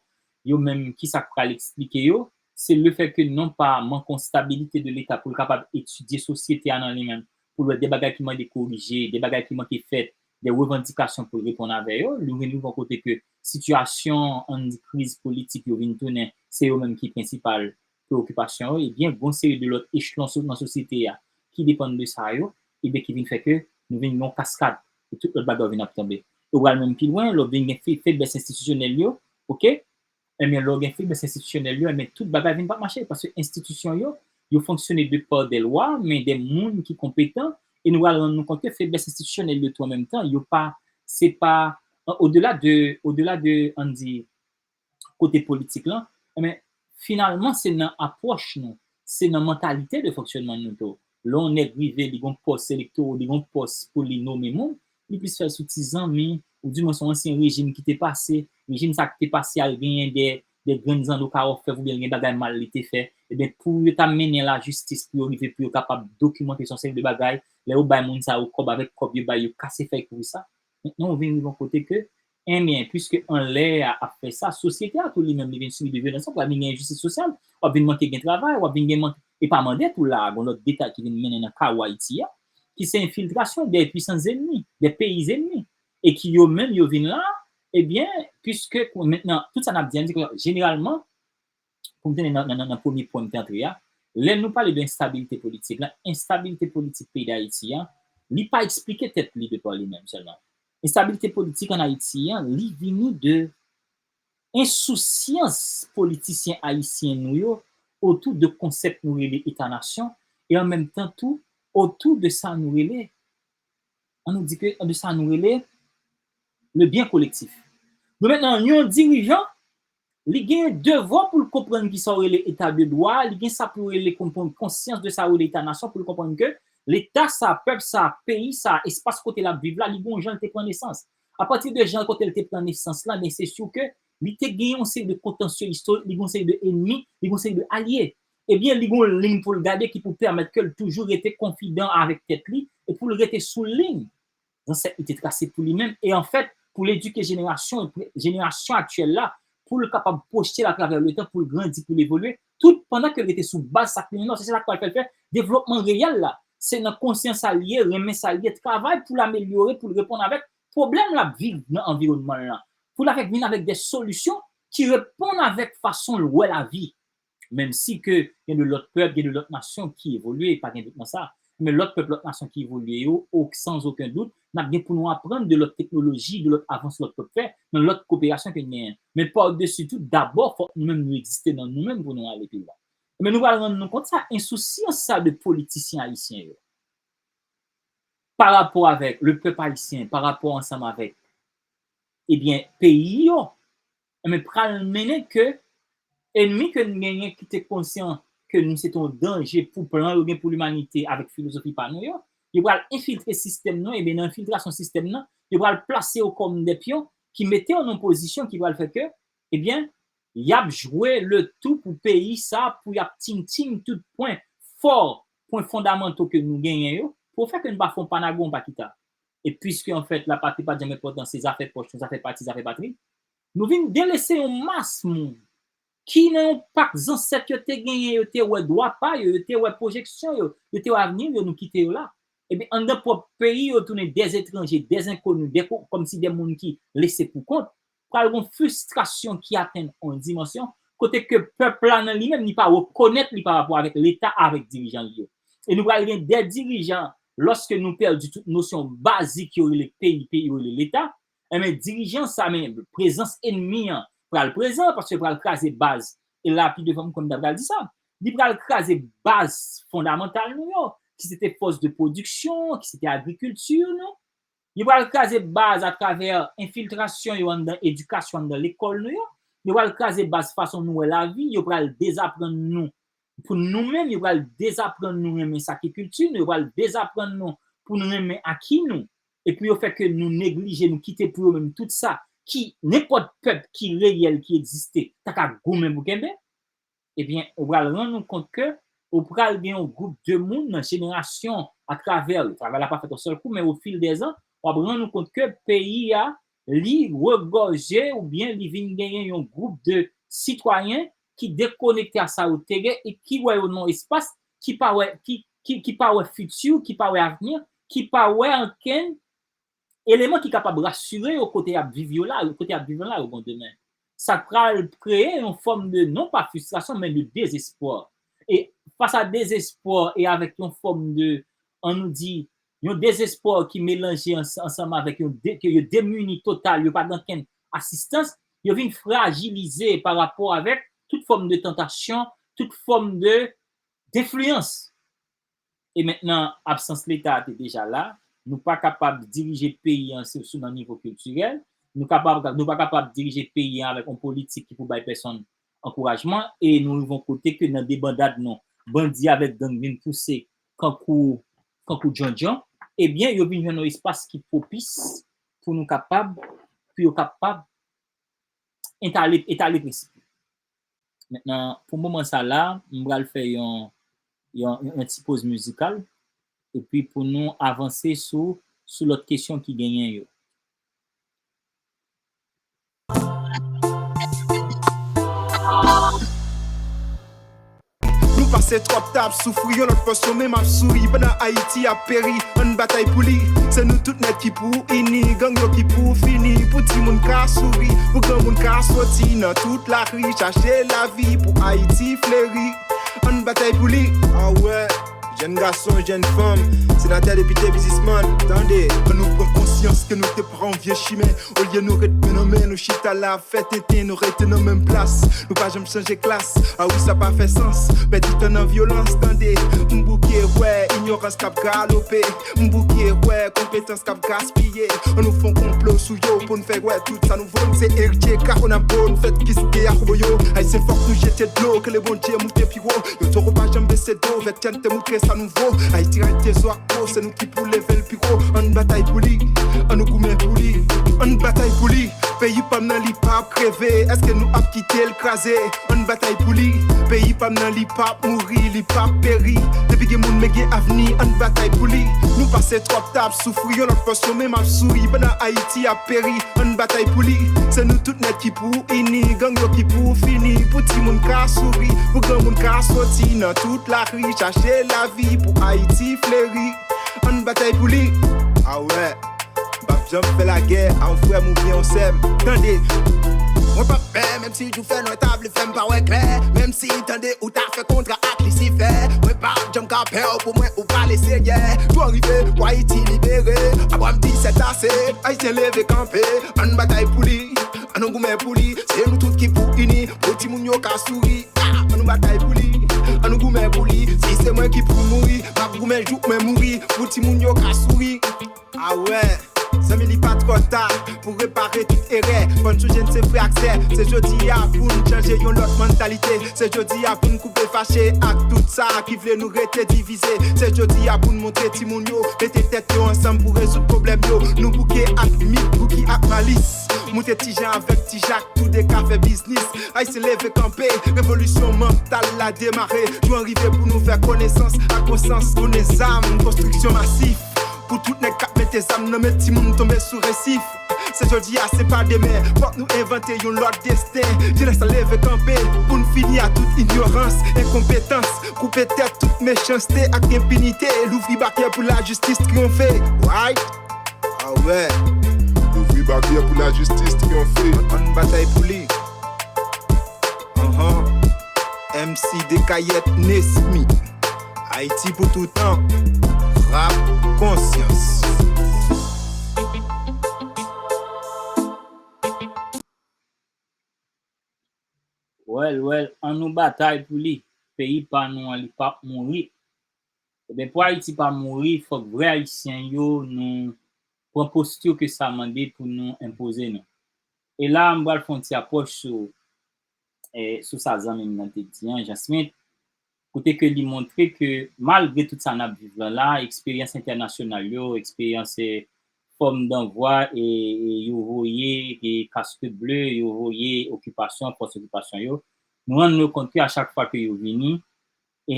yo menm, ki sa k pral eksplike yo? Se lefèt ke non pa mank yon stabilite de Leta pou l kapab etidye sosyete a nan li menm, pou l wè de bagay ki mande korije, de bagay ki manke fèt, de revandikasyon pou l reponn avè yo. Li vin rive yon kote ke sitiyasyon, ann di, kriz politik yo vin tounen, se yo menm ki prensipal preyokipasyon yo, ebyen, gon seri de lòt echelon so-, nan sosyete a ki depann de sa yo, ebyen, ki vin fè ke nou vin gen yon kaskad, e tout lòt bagay yo vin ap tonbe. E w pral menm pi lwen, lè w vin gen fe-, feblès enstitisyonèl yo, oke? Ebyen, lè w gen feblès enstitisyonèl yo, ebyen, tout bagay vin p ap mache, paske enstitisyon yo, yo fonksyone de pa de lwa, men de moun ki konpetan, e nou pral rann nou kont ke feblès enstitisyonèl yo tou an menm tan, yo pa, se pa, odela de, odela de, ann di, kote politik lan, men finalman, se nan apwòch nou, se nan mantalite de fonksyònman nou tou. Lè yon nèg rive, li gon pòs elektoro, li gon pòs pou li nome moun, li plis fè l sou ti zanmi, oudimwen se yon ansyen rejim ki te pase, rejim sa ki te pase a genyen de, de grenn zanno ka fè, oubyen gen bagay mal li te fè, ebyen, pou yo ta mennen lajistis, pou yo rive, pou yo kapab dokimante yon seri de bagay, lè yo bay moun sa yo kòb, avèk kòb yo bay, yo kase fèy kouri sa. Mentnan, ou vin rive yon kote ke, enben, piske anlè a ap fè sa, sosyete a tou li menm, li vin sibi de vyolans, w ap vin gen enjistis sosyal, w ap vin manke gen travay, w ap vin gen mank, e pa mande tou la, gon lòt detay ki vin mennen nan kawo Ayiti a, ki se enfiltrasyon de pwisans enmi, de peyi enmi, e ki yo menm, yo vin la, ebyen, piske, mentnan, tout sa n ap di an, di ke jeneralman, pou m te nan, nan, nan, nan premye pwen m te antre a, lè nou pale de enstabilite politik la, enstabilite politik peyi Dayiti a, li pa eksplike tèt li de pa li menm sèlman. Enstabilite politik ann Ayiti a, li vini de ensousyans politisyen ayisyen nou yo otou de konsèp nou rele Eta-nasyon, e an menm tan tou otou de sa nou rele, an nou di ke, de sa nou rele le bien collectif. Donk mentnan, yon dirijan, li gen devwa pou l konprann kisa w rele eta de dwa, li gen sa pou rele konprann konsyans de sa w rele Eta-nasyon, pou l konprann ke Leta sa, pèp sa, peyi sa, espas kote l ap viv la, li gen yon jan l te pran nesans. Apati de jan kote l te pran nesans la, ben se si ke li te gen yon seri de kontansye istorik, li gen yon seri de enmi, li gen yon seri de alye. Ebyen, li gen yon liy pou l gade ki pou pèmèt ke l toujou rete konfidan avèk tèt li e pou l rete sou liy zansèt li te trase pou li menm, e anfèt, pou l edike jenerasyon, jenerasyon aktyèl la, pou l kapab pwojte l atravè letan, pou l grandi, pou l evolye, tout pandan ke l rete sou baz sa k li menm nan, se sa k pral fè l fè devlopman reyèl la. Se nan konsyans sa l ye, renmen sa l ye, travay pou l amelyore, pou l reponn avèk pwoblèm l ap viv nan anviwònman l lan, pou l avèk vin avèk de solisyon ki reponn avèk fason l wè lavi. Menm si ke gen de lòt pèp, gen de lòt nasyon ki evolye, pa gen dout nan sa. Men lòt pèp, lòt nasyon ki evolye yo, ok, sans okenn dout, n ap gen pou nou aprann de lòt teknoloji, de lòt avans lòt pèp fè, nan lòt koperasyon ke n genyen. Men padesi tou, dabò, fòk nou menm nou egziste nan nou menm pou nou ale pi lwen. Men nou pral rann nou kont sa, ensousyans sa de politisyen ayisyen yo. Pa rapò avèk le pèp ayisyen, pa rapò ansanm avèk, ebyen, peyi yo, Enben, pral mennen ke enmi ke n genyen ki te konsyan ke nou se te yon danje pou plan yo gen pou limanite avèk filozofi pa nou yo, yo pral enfiltre sistèm nan, ebyen, nan enfiltrasyon sistèm nan, yo pral plase yo kòm de pyon ki mete yo nan pozisyon ki pral fè ke, ebyen, y ap jwe le tou pou peyi sa, pou y ap ting-ting tout pwen fò, pwen fondamanto ke nou genyen yo, pou fè ke nou pa fè yon pa Nago, yon pa Kita. E piske, anfèt, lapatri pa t janm enpòtan, se zafè pòch nou, zafè pati, zafè patri, nou vin delese yon mas moun ki nan yon pak zansèt yo te genyen, yo te wè dwa pa yo, yo te wè pwojeksyon yo, yo te wè avni yo, nou kite yo la. Ebyen, anndan pwòp peyi yo tounen dè etranje, dè enkoni, dè ko-, kòmsi dè moun ki lese pou kont. Pral gen fristrasyon ki atenn yon dimansyon, kote ke pèp la nan li menm, li pa rekonèt li pa rapò avèk Leta, avèk dirijan li yo. E nou pral gen dè dirijan, lòske nou pèdi tout nosyon bazik yo rele peyi, peyi yo rele Leta, enben, dirijan sa, men prezans enmi an pral prezan, paske pral kraze baz. E la, pi devan, m konn ta pral di sa. Li pral kraze baz fondamantal nou yo, ki se te fòs de pwodiksyon, ki se te agrikilti nou. Yo pral kraze baz atravè enfiltrasyon yo anndan edikasyon, anndan lekòl nou yo. Yo pral kraze baz fason nou wè lavi, yo pral dezaprann nou pou nou menm, yo pral dezaprann nou renmen sa ki kilti nou, yo pral dezaprann nou pou nou renmen aki nou. Epi yo fè ke nou neglije, nou kite pou yo menm tout sa ki nenpòt pèp ki reyèl, ki egziste, ta ka goumen pou kenbe. Ebyen, ou pral rann ou kont ke ou pral gen yon gwoup de moun nan jenerasyon atravè, travay la pa fèt yon sèl kou, men o fil dè zan, w ap rann ou kont ke peyi a, li regòje oubyen li vin genyen yon gwoup de sitwayen ki dekonekte a sa yo te gen e ki wè yo nan espas ki pa wè, ki, ki, ki pa wè fiti, ki pa wè avni, ki pa wè ankenn eleman ki kapab rasire yo kote y ap viv yo la, kote y ap viv la, yo gon demen. Sa pral kreye yon fòm de, non pa fristrasyon, men de dezespwa. E fas a dezespwa e avèk yon fòm de, ann nou di, yon dezespwa ki melanje ans-, ansanm avèk yon de-, ke yo demini total, yo pa gen okenn asistans, yo vin frajilize pa rapò avèk tout fòm de tantasyon, tout fòm de denfliyans. E mentnan, absans Leta a te deja la, nou pa kapab dirije peyi an se sou nan nivo kiltirèl, nou kapab, nou pa kapab dirije peyi an avèk yon politik ki pou bay pèsonn ankourajman, e nou rive yon kote ke nan debandad nou, bandi avèk gang vin pouse kankou, kankou djondjon, ebyen, yo vin jwenn yon espas ki pwopis pou nou kapab, pou yo kapab etale, etale prensip yo. Mentnan, pou moman sa la, m pral fè yon, yon, yon, yon ti poz mizikal, epi pou nou avanse sou, sou lòt kesyon ki genyen yo. Nou pase twòp tan ap soufri, yon lòt fwa sonmen m ap souri. Pandan Ayiti ap peri, ann batay pou li. Se nou tout nèt ki pou ini, gang yo ki pou fini. Pou timoun ka souri, pou granmoun ka soti nan tout lari, chache lavi pou Ayiti fleri. Ann batay pou li. Ah ouais. Jèn gason, jèn fanm, senatè, depite, biznismann, tande. Ann nou pran konsyans ke nou te pran vye chimen. Olye nou ret men nan men, nou chita la ap fè tenten, nou rete nan menm plas. Nou pa janm chanje klas. Ah wi, sa pa fè sans. Pèdi tan nan vyolans, tande. M bouke wè inyorans k ap galope. M bouke wè konpetans k ap gaspiye. Ann nou fè yon konplo sou yo pou n fè wè tout sa nou vo. Nou se eritye Kakonabo, nou fèt kis ke Yakobo yo. Ayisyen, fòk nou jete dlo, ke le Bondye moute pi wo. Yon towo pa janm bese do, vètyèn te moutre sa nou vo. Ayiti rete zo ak po, se nou ki pou leve l pi wo. Ann batay pou li, ann nou goumen pou li. Ann batay pou li, peyi pa m nan li p ap kreve. Èske nou ap kite l kraze? Ann batay pou li, peyi pa m nan li p ap mouri, li p ap peri. Depi gen moun men gen avni, ann batay pou li. Nou pase twòp tan ap soufri, yon lòt fwa sonmen m ap souri. Pandan Ayiti ap peri, ann batay pou li. Se nou tout nèt ki pou ini, gang yo ki pou fini. Pou timoun ka souri, pou granmoun ka soti nan tout lari, chache lavi pou Ayiti fleri. Ann batay pou li. Ah ouais. M p ap janm fè lagè a yon frè m oubyen yon sè m. Tande. Mwen p ap pè, menm si jou fè nwè, ta vle fè m pa wè klè. Menm si, tande, ou ta fè kontra ak Lisifè. Mwen p ap janm ka pè w, pou mwen ou pale Senyè. Jou an rive pou Ayiti libere. Abwa m di sètase. Ayisyen leve kanpe. Ann batay pou li. Ann nou goumen pou li. Se nou tout ki pou ini. Pou timoun yo ka souri. Ah, ann nou batay pou li. Ann nou goumen pou li. Si se mwen ki pou mouri, m ap goumen jouk mwen mouri. Pou timoun yo ka souri. Ah ouais. Zanmi, li pa twò ta pou repare tout erè. Fò n sonje n se frè ak sè. Se jodi a pou n chanje yon lòt mantalite. Se jodi a pou n koupe fache ak tout sa ki vle nou rete divize. Se jodi a pou n montre timoun yo mete tèt yo ansanm pou rezoud pwoblèm yo. Nou bouke ak mit, bouki ak malis. Moute Ti Jan avèk Ti Jak, toude ka fè biznis. Ayisyen leve kanpe, revolisyon mantal la demare. Jou an rive pou nou fè konesans ak konsans, konnen zam, konstriksyon masif. Pou tout nèg k ap mete zam nan men timoun tonbe sou resif. Se jodi a, se pa demen. Fòk nou envante yon lòt desten. Jenès la leve kanpe pou n fini a tout inyorans, enkonpetans. Koupe tèt tout mechanste ak enpinite. Louvri baryè pou lajistis triyonfe. Right? Ah ouais. Louvri baryè pou lajistis triyonfe. Ann batay pou li. Anhan. M C Dekayèt Nesmy. Ayiti pou toutan. Rap konsyans. Well, well, ann nou batay pou li. Peyi pa nou an, li p ap mouri. Ebyen, pou Ayiti pa mouri, fòk vrè Ayisyen yo, nou pran posti ke sa mande pou nou enpoze nou. E la, m pral fè yon ti apwòch sou, eh, sou sa zanmi m nan te di an, Jean Smith, kote ke li montre ke malgre tout sa n ap viv lan la, eksperyans entènasyonal yo, eksperyans, eh, fòm danvwa, e, e yo voye, e kask ble, yo voye okipasyon, fòs okipasyon yo, nou rann nou kont ke a chak fwa ke yo vini, e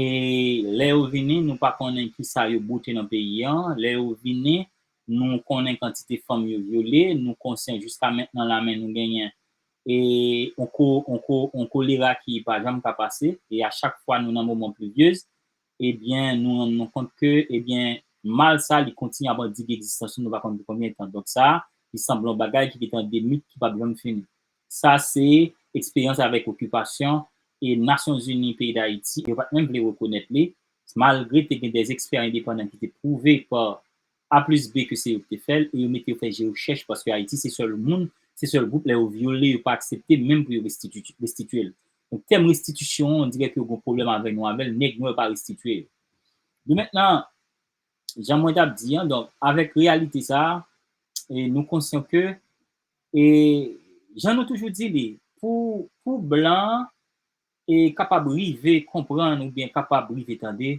lè yo vini, nou pa konnen kisa yo boute nan peyi an. Lè yo vini, nou konnen kantite fanm yo vyole, nou konsyan jiska mentnan la, men nou genyen e yon ko, yon ko, yon kolera ki pa janm ka pase, e a chak fwa nou nan moman plivyez, ebyen, nou rann nou kont ke, ebyen, mal sa, li kontinye ap andige egzistans nou, nou pa konn pou konbyen tan. Donk sa, li sanble yon bagay ki gentan de mit ki p ap janm fini. Sa se eksperyans avèk okipasyon, e Nasyonzini peyi Dayiti, yo pa t menm vle rekonèt li, malgre te gen de ekspè endepandan ki te pwouve pa A plis B ke se yo ki te fè l, e yo mete yo fè je rechèch, paske Ayiti se sèl moun, se sèl gwoup, lè yo vyole, yo pa aksepte menm pou yo restiti-, restitye l. Donk, tèm restitisyon an, on dirè ke yo gen pwoblèm avè nou avè l, nèg nwè pa restitye yo. Donk, mentnan, jan mwen t ap di an, donk, avèk reyalite sa a, e nou konsyan ke, e jan nou toujou di li, pou, pou blan an, e kapab rive konprann oubyen kapab rive tande,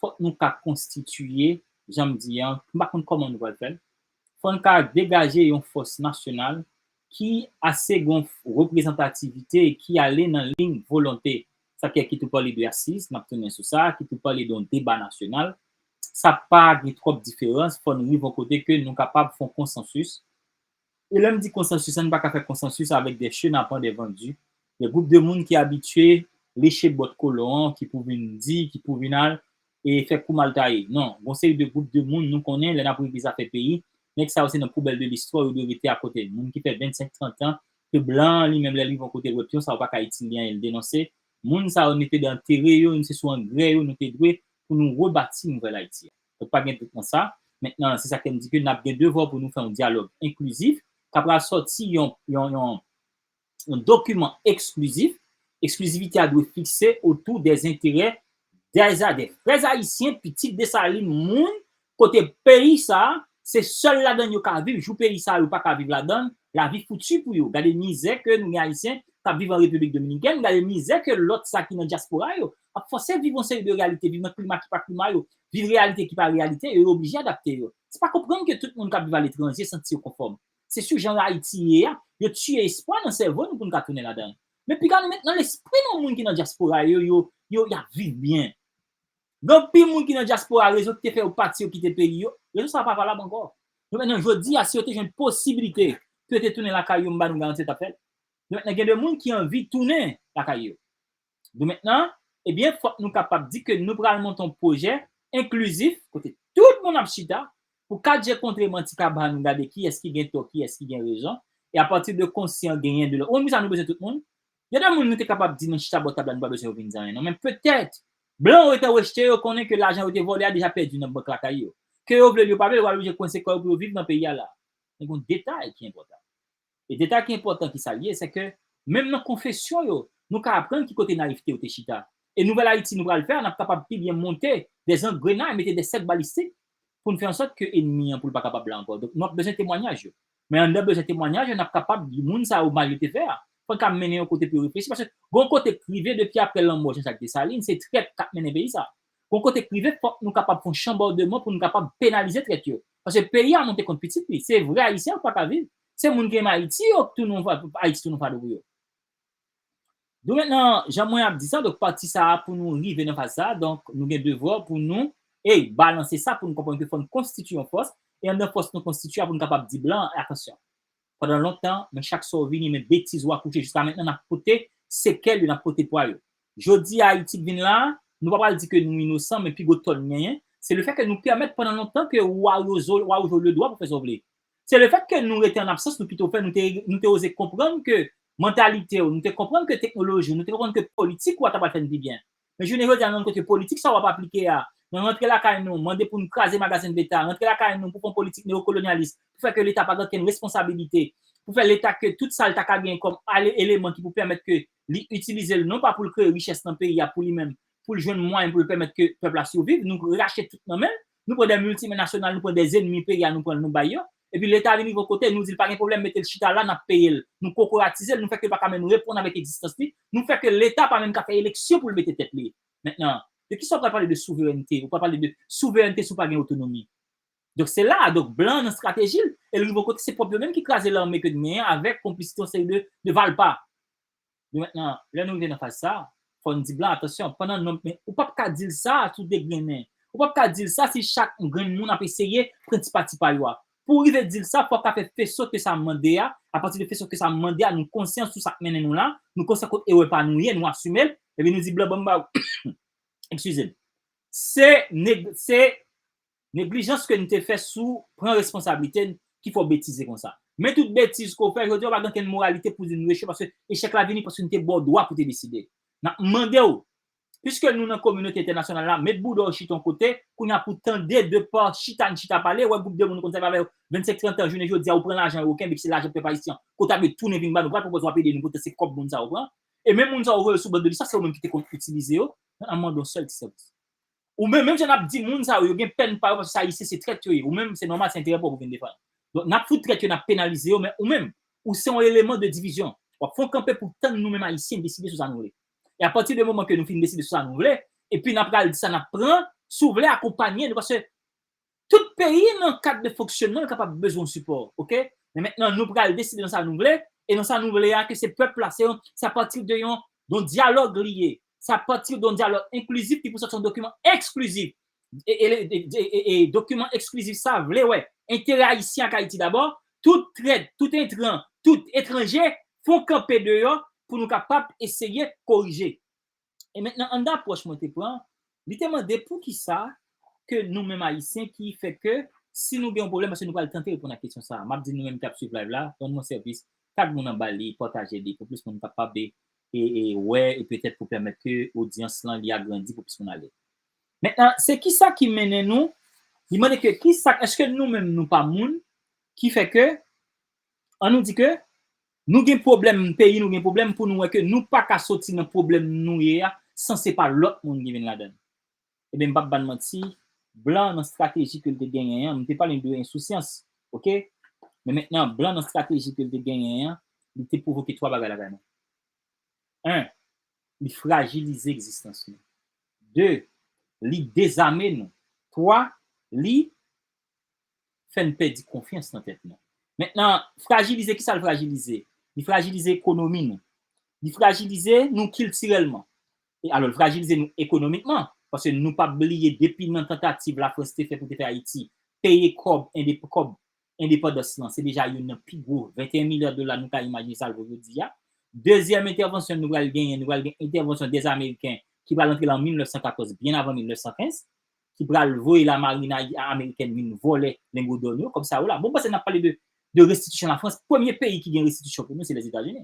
fòk nou ka konstitiye, jan m di an, m pa konn kòman nou pral fè l, fò n ka degaje yon fòs nasyonal ki ase gen yon reprezantativite ki ale nan liy volonte. Sa vle di ki tou pale de asiz, n ap tounen sou sa, ki tou pale de yon deba nasyonal. Sa pa gen twòp diferans, fò n rive yon kote ke nou kapab fè yon konsansis. E lè m di konsansis, an n pa ka fè konsansis avèk de chenapan, de vandi, de gwoup de moun ki abitye leche bòt kolon an, ki pou vin di, ki pou vin al, e fè kou mal taye. Non, gon seri de gwoup de moun, nou konnen, lè n ap regle zafè peyi, nèg sa yo se nan poubèl de listwa, yo dwe rete akote. Moun ki fè vennsenk, trant an, ke blan an li menm lè l rive yon kote l wè pyon sa yo pa ka itil li anyen, l denonse. Moun sa yo nou te dwe antere yo, nou se sou angrè yo nou te dwe pou nou rebati nouvèl Ayiti a. Donk, pa gen dout nan sa. Mentnan, se sa ke m di ke n ap gen devwa pou nou fè yon dyalòg enklizif, k ap pral sòti yon, yon, yon, yon dokiman eksklizif. Eksklizivite a dwe fikse otou dè enterè dè, dè vrè Ayisyen, pitit Desalin, moun kote peyi sa a, se sèl ladan l yo ka viv. Jou peyi sa a, yo pa ka viv ladan l, lavi fouti pou yo. Gade mizè ke nou gen Ayisyen k ap viv an Repiblik Dominikèn, gade mizè ke lòt sa ki nan dyaspora yo ap fòse viv yon seri de reyalite, viv nan klima ki pa klima yo, viv reyalite ki pa reyalite yo, yo oblije adapte yo. Se pa konprann ke tout moun k ap viv aletranje santi yo konfòm. Se sou jan Ayiti ye a, yo tiye espwa nan sèvo nou pou n ka tounen ladan l. Men piga nou met nan lespri nou moun ki nan dyaspora yo, yo, yo, y ap viv byen. Gen anpil moun ki nan dyaspora, rezon ki te fè yo pati, yo kite peyi yo, rezon sa a pa valab ankò. Donk mentnan, jodi a, si yo te jwenn posiblite pou yo te tounen lakay yo, m ba nou garanti yo t ap fè l. Donk mentnan, gen de moun ki anvi tounen lakay yo. Donk mentnan, ebyen, fòk nou kapab di ke nou pral monte yon pwojè enklizif, kote tout moun ap chita, pou kat je kontre manti ka ba nou gade kiyès ki gen tò, kiyès ki gen rezon, e apati de konsyan genyen de lòt. Ou konn kisa nou bezwen tout moun? Gen de moun nou te kapab di nan chita bò tab la, nou pa bezwen yo vin di anyen, non. Men petèt, blan yo te rejte yo, konnen ke lajan yo te vòlè a deja pèdi nan bank lakay yo. Ke yo vle l, yo pa vle l, yo pral oblije kwense kò yo pou yo viv nan peyi a la. Men gen yon detay ki enpòtan. E detay ki enpòtan ki sa l ye, se ke menm nan konfesyon yo, nou ka aprann ki kote nayivte yo te chita. E nouvèl Ayiti nou pral fè a, n ap kapab pi byen monte de zangrenay, mete de sèk balistik, pou n fè ansòt ke ènmi an pou l pa kapab la ankò. Donk, nou ap bezwen temwanyaj yo. Men anndan bezwen temwanyaj yo, n ap kapab di moun sa yo mal yo te fè a. Fò n ka mennen yo kote pou yo reflechi, paske gon kote k rive depi apre lanmò Jean Jacques Dessalines, se trèt k ap mennen peyi sa. Gon kote k rive, fòk nou kapab fè yon chanbòdman pou nou kapab penalize trèt yo. Paske peyi a monte kont pitit li. Se vrè Ayisyen yo pa ka viv. Se moun ki renmen Ayiti yo k tounen Ayiti tounen fado pou yo. Donk mentnan, jan mwen ap di sa, donk pati sa a pou nou rive nan faz sa a, donk nou gen devwa pou nou, ey, balanse sa pou nou konprann ke fò n konstitye yon fòs, e anndan fòs nou konstitye a pou nou kapab di blan, atansyon. Pandan lontan, men chak sa w vini, men betiz w akouche, jiska mentnan n ap pote sekèl yo, n ap pote pwa yo. Jodi a Ayiti k vin la, nou pa pral di ke nou inosan, men pi gwo tò n genyen, se lefèt ke nou pèmèt pandan lontan ke w a yo zo, w a yo jwe ledwa pou fè sa w vle. Se lefèt ke nou rete an absans, nou kite w fè, nou te, nou te oze konprann ke mantalite w, nou te konprann ke teknoloji w, nou te konprann ke politik ou a ta pral fè n pi byen. Men jounen jodi a, nou rann kont ke politik sa w ap aplike a, nan rantre lakay nou, mande pou n kraze magazen Leta, rantre lakay nou pou fè yon politik neokolonyalis, pou fè ke Leta pa gen okenn responsabilite, pou fè Leta ke tout sa l ta ka gen kòm ale-, eleman ki pou pèmèt ke li itilize l non pa pou l kreye richès nan peyi a pou li menm, pou l jwenn mwayen pou l pèmèt ke pèp la siviv, nou rache tout nan men l, nou pran de miltinasyonal, nou pran de ènmi peyi a, nou pran l, nou bay yo. Epi Leta vin rive yon kote, nou di l pa gen pwoblèm, mete l chita la, n ap peye l. Nou kokoratize l, nou fè ke l pa ka menm reponn avèk egzistans li, nou fè ke Leta pa menm ka fè eleksyon pou l mete tèt li. Mentnan, de kisa w pral pale de souverènte? Ou pral pale de souverènte si w pa gen otonomi. Donk se la, donk blan nan estrateji l, e l rive yon kote se pwòp yo menm ki kraze lame ke n genyen avèk konplisite yon seri de, de valpa. Donk mentnan, lè nou rive nan faz sa, fò n di blan, atansyon, pandan non, men ou p ap ka di l sa tou degrennen. Ou p ap ka di l sa si chak grenn moun ap eseye pran ti pati pa yo a. Pou w rive di l sa, fò w ka fè feso ke sa mande a, apati de feso ke sa mande a, nou konsyan sou sa k mennen nou la, nou konsyan kot erè pa nou ye, nou asime l, epi nou di blan ban m ba ou. Eskize m. Se neg-, se neglijans ke n te fè sou pran responsablite n ki fè w betize konsa. Men tout betiz ke w fè, jodi a w pa gen okenn moralite pou di nou echwe, paske echèk la vini paske n te ba w dwa pou te deside. N ap mande w, piske nou nan kominote entènasyonal la, met bouda w chita yon kote, kounye a pou tande de pa chita n chita pale, wè gwoup de moun ou konn sèvi avè yo vennsenk, trant an, jounen jodi a, ou pran lajan yo, ou kenbe ki se lajan pèp ayisyen, kote ap yo tounen vin ba nou, pral pwopoze w ap ede nou, poutèt se kòb moun sa yo pran. E menm moun sa yo voye sou bòd de listwa, se yo menm ki te konn itilize yo, n ap mande yon sèl ti sèvis. Ou menm, menm jan n ap di moun sa yo, yo gen pèn pa yo, paske se Ayisyen, se trèt yo ye. Ou menm, se nòmal, se enterè pa w pou vin defann. Donk, n ap fout trèt yo, n ap penalize yo, men ou menm, ou se yon eleman de divizyon. W ap fè yon kanpe pou tann nou menm Ayisyen deside sou sa nou vle. E apati de moman ke nou fin deside sou sa nou vle, epi n ap pral di sa n ap pran, si w vle akonpanye nou, paske tout peyi nan kad de fonksyonman l kapab bezwen yon sipò, oke? Men mentnan, nou pral deside nan sa nou vle, e nan sa nou vle a, ke se pèp la, se yon, se apati de yon, de yon dyalòg li ye. Se apati de yon dyalòg enklizif ki pou sòti yon dokiman eksklizif. E, e, e, e, e, e dokiman eksklizif sa vle wè enterè ayisyen ak Ayiti dabò, tout trèt, tout entran, tout etranje, fè yon kanpe deyò pou nou kapab eseye korije. E mentnan, anndan apwòch mwen te pran, li te mande poukisa ke nou menm Ayisyen ki fè ke si nou gen yon pwoblèm, paske nou pral tante reponn ak kesyon sa a. M ap di nou menm ki ap swiv live la, rann mwen sèvis, tag moun anba li, pataje li pou plis moun kapab e, e, e wè, e petèt pou pèmèt ke odyans lan li agrandi pou plis moun ale. Mentnan, se kisa ki mennen nou, li mande ke kisa, èske nou menm nou pa moun ki fè ke, an nou di ke, nou gen pwoblèm, peyi nou gen pwoblèm pou nou wè ke nou pa ka soti nan pwoblèm nou ye a san se pa lòt moun ki vin ladan l. Ebyen, m p ap ba n manti, blan nan estrateji ke l te genyen an, m te pale de ensousyans, oke? Men mentnan, blan nan estrateji ke l te genyen an, li te pwovoke twa bagay lakay nou. En, li frajilize egzistans nou. De, li dezame nou. Twa, li fè n pèdi konfyans nan tèt nou. Mentnan, frajilize, kisa l frajilize? Li frajilize ekonomi nou. Li frajilize nou kiltirèlman. E alò, l frajilize nou ekonomikman, paske nou p ap bliye depi nan tantativ Lafrans te fè pou te fè Ayiti, peye kòb endep-, kòb endepandans lan, se deja youn nan pi gwo, venteyen milya dola nou ka imajine sa l vo jodi a. Dezyèm entèvansyon nou pral genyen, nou pral gen entèvansyon dèz Ameriken ki pral antre la an mil nèf san katòz, byen avan mil nèf san kenz, ki pral voye lamarin ay-, amerikèn vin vòlè lengo dò nou yo, kòb sa yo la. Bon, m panse n ap pale de, de restitisyon Lafrans. Premye peyi ki gen restitisyon pou nou, se Lèzetazini.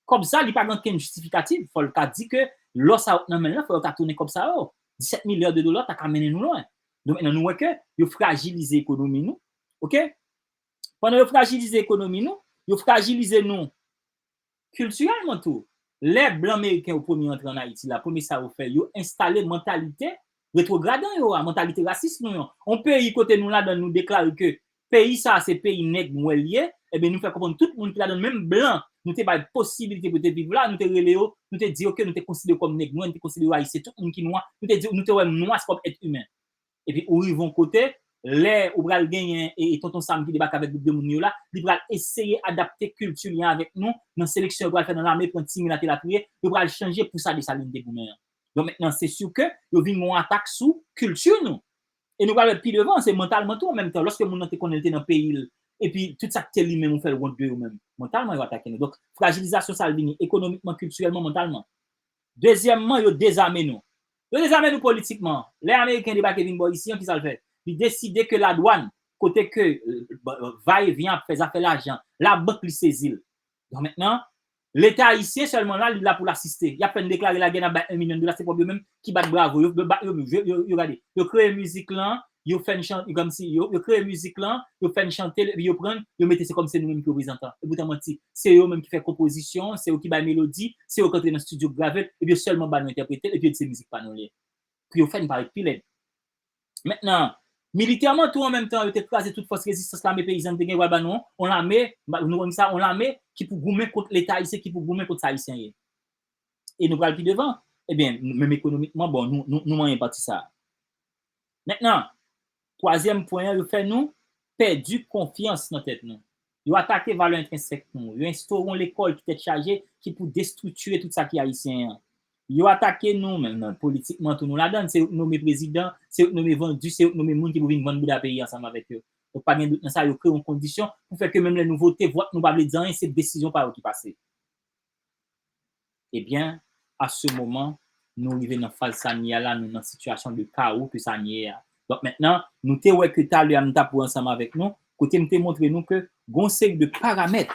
Kòb sa, li pa gen okenn jistifikatif. Fò l ka di ke lò sa yo t nan men l lan, fò yo ta tounen kòb sa yo. Disèt milya de dola ta ka mennen nou lwen. Donk, mentnan, nou wè ke yo frajilize ekonomi nou. Oke? Pandan yo frajilize ekonomi nou, yo frajilize nou kiltirèlman tou. Lè blan meriken yo premye antre ann Ayiti la, premye sa yo fè, yo enstale mantalite retwogradan yo a, mantalite rasis nou yo. Yon peyi kote nou ladan nou deklare ke peyi sa a se peyi nèg nwè l ye, ebyen nou fè konprann tout moun ki ladan menm blan nou te bay posibilite pou yo te viv la, nou te rele yo, nou te di yo ke nou te konsidere yo kòm nèg nwè, nou te konsidere yo ayisyen, tout moun ki nwa, nou te di, nou te wè nwa se kòm èt imen. Epi ou rive yon kote, lè ou pral genyen e, e tonton Sam ki debake avèk gwoup de moun yo la, li pral eseye adapte kilti li an avèk nou nan seleksyon yo pral fè nan lame, pran timoun atelatriye, yo pral chanje pou sa Desalin te goumen an. Donk mentnan se si ke yo vin gen yon atak sou kilti nou. E nou pral wè pi devan, se mantalman tou an menm tan. Lòske moun nan te konnen li te nan peyi l, epi tout sa k te li menm ou fè l wont de yo menm. Mantalman yo atake nou. Donk frajilizasyon sa l vini ekonomikman, kiltirèlman, mantalman. Dezyèmman, yo dezame nou. Yo dezame nou politikman. Lè Ameriken debake vin bò isi an, kisa l fè? Li deside ke ladwàn, kote ke vayevyen ap fè, zafè lajan, labank li sezi l. Donk mentnan, Leta ayisyen sèlman la, li la pou l asiste. Y ap fè n deklare lagè, n ap bay yon milyon dola, se pwòp yo menm ki bat bravo. Yo, yo bat, yo, yo, yo, yo gade. Yo kreye mizik lan, yo fè n chante, kòmsi yo, yo kreye mizik lan, yo fè n chante l, epi yo pran l, yo mete se kòmsi se nou menm ki reprezantan. Epoutan manti, se yo menm ki fè konpozisyon, se yo ki bay melodi, se yo ki antre nan estidyo grave l, epi yo sèlman ba nou entèprete l, epi yo di se mizik pa nou l ye. Pou yo fè n parèt pi lèd. Mentnan, militèman tou an menm tan, yo te kraze tout fòs rezistans lame peyizan te gen, yo pral ba nou yon lame, nou konn sa, yon lame ki pou goumen kont Leta ayisyen, ki pou goumen kont sa Ayisyen ye. E nou pral pi devan, ebyen, menm ekonomikman, bon, nou, nou, nou manyen pati sa a. Mentnan, twazyèm pwen an, yo fè nou pèdi konfyans nan tèt nou. Yo atake valè entrensèk nou. Yo enstore yon lekòl ki tèt chaje, ki pou destriktire tout sa ki ayisyen an. Yo atake nou, men nan politikman tou nou ladan l, se yo k nome prezidan, se yo k nome vandi, se yo k nome moun ki pou vin vann bouda peyi ansanm avèk yo. Donk pa gen dout nan sa, yo kreye yon kondisyon pou fè ke menm lè nou vote, vòt nou pa vle di anyen, se desizyon pa yo ki pase. Ebyen, a se moman, nou rive nan faz sa n ye a la, nou nan sitiyasyon de kawo ke sa n ye a. Donk mentnan, nou te wè ke talè a m t ap wè ansanm avèk nou, kote m te montre nou ke gon seri de paramèt,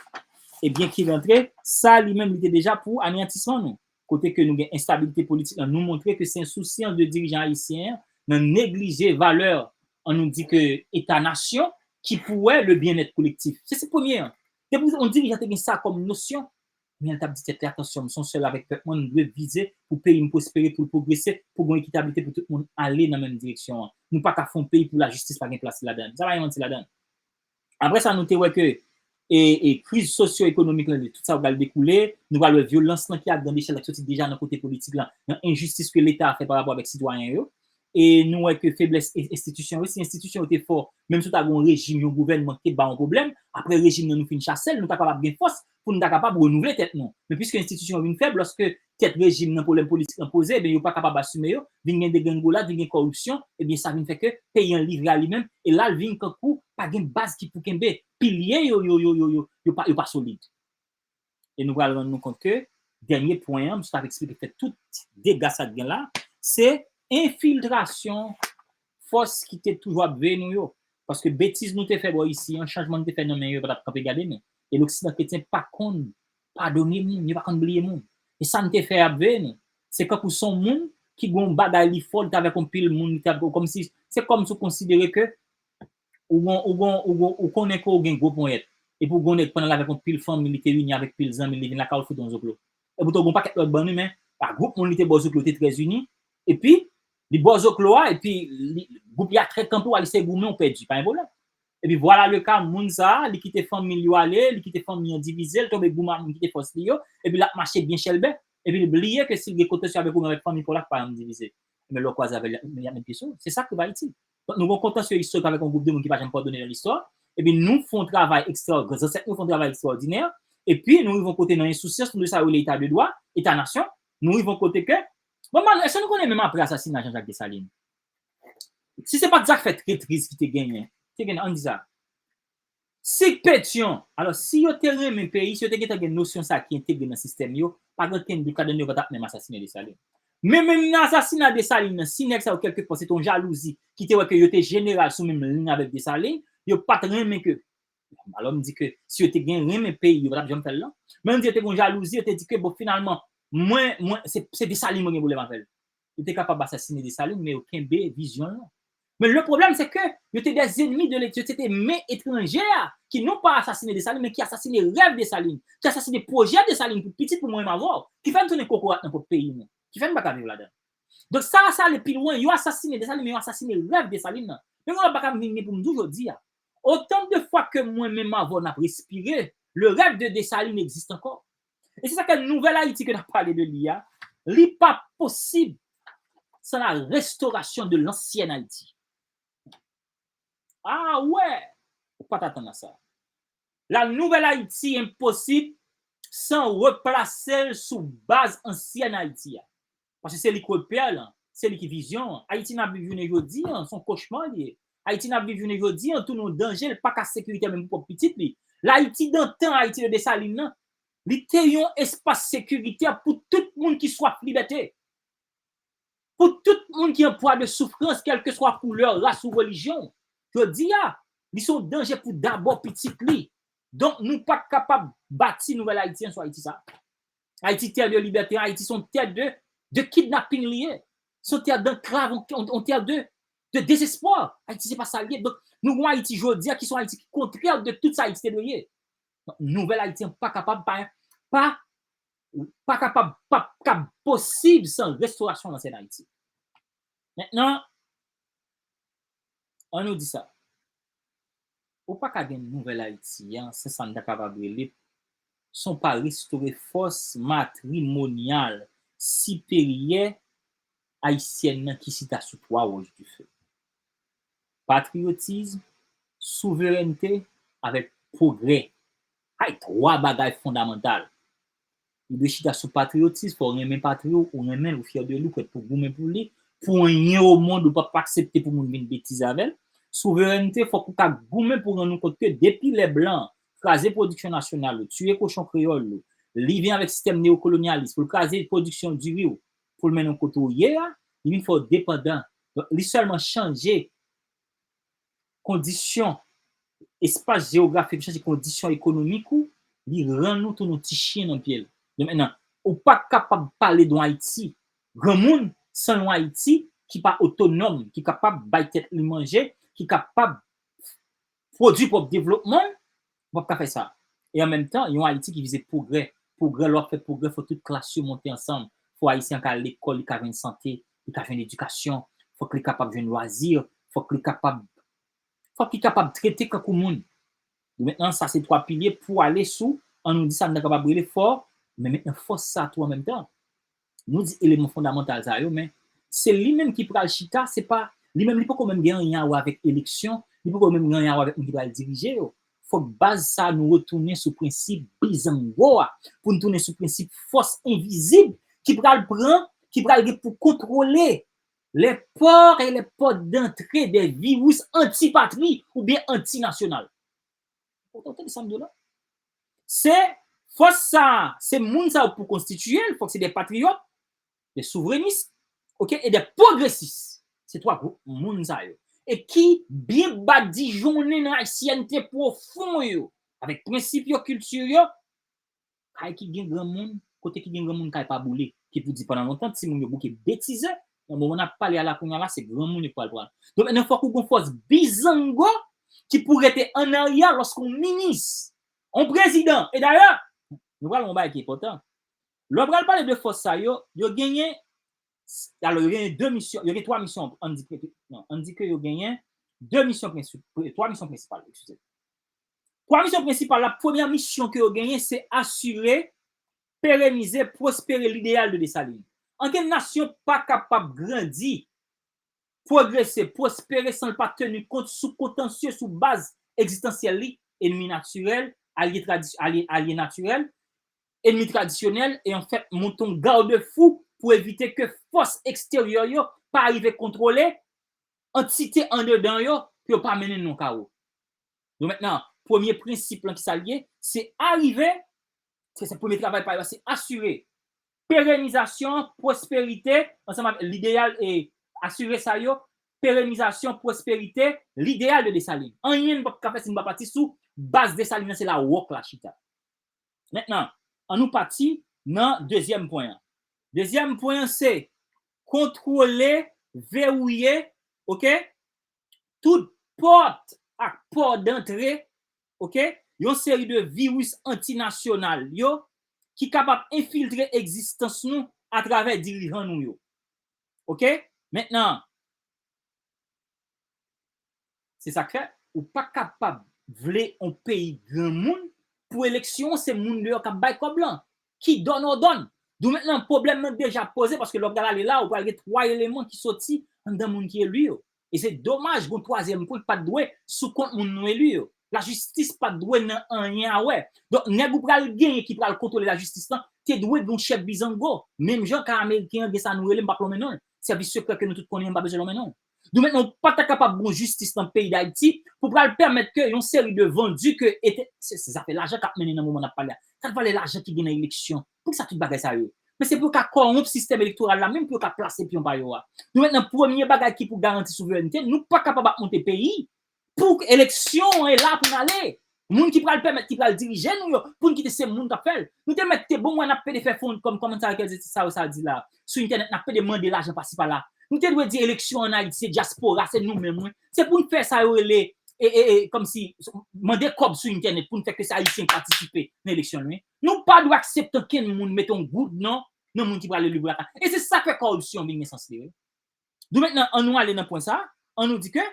ebyen, ki rantre, sa li menm li te deja pou aneyantisman nou. Kote ke nou gen enstabilite politik lan, nou montre ke se ensousyan de dirijan ayisyen an nan neglije valè, ann nou di ke eta nasyon, ki pou wè le byenèt kolektif. Se, se premye an. Depi yon dirijan te gen sa kòm nosyon, men l t ap di tèt li, atansyon, m se yon sèl avèk pèp mwen, m dwe vize pou peyi m pwospere, pou l pwogrese, pou gen ekitablite, pou tout moun ale nan menm direksyon an. Nou pa ka fè yon peyi pou lajistis pa gen plas li ladan l. Sa pa gen manti ladan l. Apre sa, nou te wè ke e, e kriz sosyo-ekonomik lan, tout sa pral dekoule, nou pral wè vyolans lan ki a grand echèl la ki soti deja nan kote politik lan, nan enjistis ke Leta a fè pa rapò avèk sitwayen yo. E nou wè ke feblès e, enstitisyon yo, si enstitisyon yo te fò, menm si w ta gen yon rejim, yon gouvènman ki te ba yon pwoblèm, apre rejim nan nou fin chase l, nou ta kapab gen fòs pou nou ta kapab renouvle tèt nou. Men piske enstitisyon yo vin fèb, lòske tèt rejim nan pwoblèm politik lan poze, ebyen yo pa kapab asime yo, vin gen degrengolad, vin gen kòripsyon, ebyen sa vin fè ke peyi an livre a li menm, e la l vin kankou pa gen baz ki pou kenbe, pilye yo, yo, yo, yo, yo, yo pa, yo pa solid. E nou pral rann nou kont ke dènye pwen an, m sot ap eksplike fè tout dega sa k gen la, se enfiltrasyon fòs ki te toujou ap veye nou yo. Paske betiz nou te fè bò isi an, chanjman n te fè nan men yo, yo pa t ap kanpe gade nou. E loksidan kretyen pa konn padone moun, yo pa konn bliye moun. E sa n te fè ap veye nou. Se kankou se yon moun ki gen yon bagay li fò, li t avèk yon pil moun, li t ap, kòmsi, se kòmsi w konsidere ke ou gon, ou gon, ou gon, ou konnen ke w gen gwo ponyèt. Epi w gon nèg pandan l avèk yon pil fanmi, li te ini avèk pil zanmi, li vin lakay ou, l fout yon zoklo. Epi w gon pakèt lòt bann imen, pa gwoup moun li te bò zoklo, te trè ini. Epi, li bò zoklo a, epi li, gwoup li a trè kanpe w, a li se goumen, ou pèdi, pa gen pwoblèm. Epi vwala le ka, moun sa a, li kite fanmi l yo ale, li kite fanmi an divize, l tonbe goumen ak moun ki te fòs li yo, epi l ap mache byen chèlbè, epi li bliye ke si l gen kontansyon avèk ou menm avèk fanmi pa w la, k pa janm divize. Men lè w kwaze avè l, y ap met pye sou ou. Se sa k rive Ayiti. Donk, nou gen yon kontansye istorik avèk yon gwoup de moun ki pa janm padone nan listwa. Epi nou fè yon travay ekstra, gran zansèt nou fè yon travay ekstraòdinè. Epi nou rive yon kote nan ensousyans nou de sa yo rele eta de dwa, eta nasyon. Nou rive yon kote ke, bon, Mano, èske nou konnen menm apre asasina Jean-Jacques Dessalines? Si se pa t zafè tretris ki te genyen, te genyen, ann di sa. Si Petyon, alò, si yo te renmen peyi, si yo te gentan gen nosyon sa ki entegre nan sistèm yo, pa gen okenn dout ladan yo pa t ap menm asasinen Desalin. Men menm nan asasina Desalin nan, si nèg sa yo kèlkefwa se te yon jalouzi ki te wè ke yo te jeneral sou menm liy avèk Desalin, yo pa t renmen ke, alò m di ke si yo te gen renmen peyi, yo pa t ap janm fè l lan. Men m di yo te gen yon jalouzi, yo te di ke, bon, finalman, mwen, mwen, se, se Desalin mwen gen pwoblèm avè l. Yo te kapab asasine Desalin, men yo kenbe vizyon l lan. Men le pwoblèm, se ke yo te des ennemis de l'État, yo te, te men etranje a, ki non pa asasine Desalin, men ki asasine rèv Desalin, ki asasine pwojè Desalin pou pitit, pou mwen menm avè w, ki fè n tounen kokorat nan pwòp peyi nou, ki fè n pa ka viv ladan l. Donk, sa, sa ale pi lwen. Yo asasinen Desalin, men yo asasinen rèv Desalin nan. Men mwen pa ka vin gen pou m di w jodi a. Otan de fwa ke mwen menm avè w n ap respire, le rêve de Dessalines existe encore. E se sa ke Nouvèl Ayiti ke n ap pale de li a, li pa posib sans la restauration de l'ancienne Haïti. Ah ouais! Ou pa t atann a sa. La nouvèl Ayiti enposib san replase l sou baz ansyèn Ayiti a. Paske se li ki repè lan, se li ki vizyon an. Ayiti n ap viv jounen jodi an, se yon kochma li ye. Ayiti n ap viv jounen jodi an, tounen yon danje, li pa ka sekiritè menm pou pwòp pitit li. Layiti dantan, Ayiti de Desalin nan, li te yon espas sekiritè pou tout moun ki swaf libète. Pou tout moun ki an pwa de soufrans, kèlkeswa koulè, ras ou relijyon. Jodi a, li se yon danje pou dabò pitit li. Donk, nou pa t kapab bati nouvèl Ayiti an sou Ayiti sa. Ayiti tè de libète, Ayiti se yon tè de, de kidnaping li ye. Se yon tè danklav, yon, yon, yon tè de, de dezespwa. Ayiti se pa sa l ye. Donk, nou gen yon Ayiti jodi a ki se yon Ayiti ki kontrè de tout sa Ayiti te dwe ye. Donk, nouvèl Ayiti an pa kapab, pa, pa pa kapab, p ap kab posib san restorasyon lansèn Ayiti. Mentnan, ann nou di sa. Ou pa ka gen nouvèl Ayiti an, se sa n ta kapab rele, san w pa restore fòs matrimonyal siperyè ayisyèn nan ki chita sou twa wòch dife. Patriyotis, souverènte avèk pwogrè. Ay, twa bagay fondamantal. Ou dwe chita sou patriyotis, fò w renmen patri w, ou renmen l, ou fyè de li, ou prèt pou goumen pou li. Pou anyen o mond, ou p ap aksepte pou moun vin betize avè l. Souverènte, fòk ou ka goumen pou rann ou kont ke depi lè blan kraze pwodiksyon nasyonal ou, tiye kochon kreyòl ou, li vin avèk sistèm neyokolonyalis pou l kraze pwodiksyon diri w, pou l mennen w kote w ye a, li vin fè w depandan. Donk, li sèlman chanje kondisyon, espas jewografik, chanje kondisyon ekonomik ou, li rann ou tounen yon ti chen nan pye l. Donk mentnan, ou pa kapab pale de yon Ayiti granmoun san yon Ayiti ki pa otonòm, ki kapab bay tèt li manje, ki kapab pwodui pwòp devlopman l, ou p ap ka fè sa. E an menm tan, yon Ayiti ki vize pwogrè. Pwogrè, lè w ap fè pwogrè, fò tout klas yo monte ansanm. Fò Ayisyen an ka al lekòl, li ka jwenn sante, li ka jwenn edikasyon, fòk li kapab jwenn lwazi, fòk li kapab, fòk li kapab trete kankou moun. Mentnan, sa se twa pilye pou ale sou, ann nou di sa, n ta kapab rele fò, men mentnan fòs sa tou an menm tan. Nou di eleman fondamantal sa yo, men se li menm ki pral chita, se pa, li menm li poko menm gen anyen a wè avèk eleksyon, li poko menm gen anyen a wè avèk moun ki pral dirije yo. Fòk baz sa nou retounen sou prensip bizango a, pou n tounen sou prensip fòs envizib ki pral pran, ki pral gen pou kontwole les ports et les portes d'entrée des virus anti-patrie oubyen antinasyonal. Ou tande sa m di w la? Se fòs sa, se moun sa yo pou konstitiye l, fòk se de patriyòt, de souvrenis, oke, e de pwogresis. Se twa gwoup moun sa yo. E ki byen badijonnen nan ayisyènte pwofon yo, avèk prensip yo, kilti yo, kay ki gen granmoun, kote ki gen granmoun, kay pa boule. Ki pou di pandan lontan, timoun yo bouke betize, nan moman n ap pale a la kounye a la, se granmoun yo k pral pran. Donk, mentnan, fòk ou gon fòs bizango ki pou rete ann aryè lòske yon minis, yon prezidan, e dayè, nou pral yon bagay ki enpòtan. Lè w pral pale de fòs sa yo, yo genyen, alò, yo genyen de misyon, yo gen twa misyon, ann di ke, non, ann di ke yo genyen de misyon prensip-, twa misyon prensipal, eskize. Twa misyon prensipal la, premyè misyon ke yo genyen, se asire, perenize, pwospere lideyal de Desalin. Ankenn nasyon pa kapab grandi, pwogrese, pwospere san l pa teni kont sou kontansye, sou baz egzistansyèl li, enmi natirèl, alye tradi-, alye, alye natirèl, enmi tradisyonèl, e anfèt, monte yon gade fou pou evite ke fòs eksteryè yo pa rive kontwole antite andedan yo, pou yo pa mennen n nan kawo. Donk mentnan, premye prensip lan ki sa l ye, se arive, se, se premye travay pa yo, se asire perenizasyon, pwosperite, ansanm avèk lideyal e asire sa yo, perenizasyon, pwosperite, lideyal de Desalin. Anyen nou p ap ka fè si nou pa pati sou baz Desalin nan, se la wòk la chita. Mentnan, ann nou pati nan dezyèm pwen an. Dezyèm pwen an se kontwole, vewouye, oke, tout pòt ak pò dantre, oke, yon seri de viris antinasyonal yo ki kapab enfiltre egzistans nou atravè dirijan nou yo. Oke? Mentnan, se sa k fè, ou pa kapab vle yon peyi granmoun pou eleksyon, se moun deyò k ap bay kòb lan. Qui donne ordonne. Donk mentnan, pwoblèm nan deja poze, paske lè w pral ale la, ou pral gen twa eleman ki soti anndan moun ki eli yo. E se domaj, gon twazyèm pwen ki pa t dwe sou kont moun nou eli yo. Lajistis pa t dwe nan anyen a wè. Donk, nèg ou pral genyen ki pral kontwole lajistis lan, te dwe gen yon chèf bizango. Menm jan ka ameriken an gen sa nou rele, m p ap lonmen non l. Sèvis sekrè ke nou tout konnen, m pa bezwen lonmen non l. Donk mentnan, ou pa ta kapab gon jistis nan peyi Dayiti pou pral pèmèt ke yon seri de vandi ke ete, se, se zafè lajan k ap mennen nan moman n ap pale a. Gad valè lajan ki gen nan eleksyon. Poukisa tout bagay sa yo? Men se pou yo ka kòwonp sistèm elektoral la, menm pou yo ka plase pyon pa yo a. Donk mentnan, premye bagay ki pou garanti souverènte, nou pa kapab ap monte peyi pou eleksyon e la pou n ale. Moun ki pral pèmèt, ki pral dirije nou yo, pou n kite se moun k ap fè l. Nou te mèt te bon, wè, n ap pede fè fon, kòm, kòman sa, sa, sa, sa di la. Sou entènèt, n ap pede mande lajan pasi pala. Nou te dwe di eleksyon ann Ayiti, se dyaspora, se nou menm, wi. Se pou n fè sa yo rele, e, e, e, kòmsi, mande kòb sou entènèt pou n fè ke se Ayisyen ki patisipe nan eleksyon, wi. Nou pa dwe aksepte okenn moun mete yon goud non nan moun ki pral eli pou la. E se sa k fè kòripsyon vin gen sans li, wi. Donk mentnan, an nou ale nan pwen sa, an nou di ke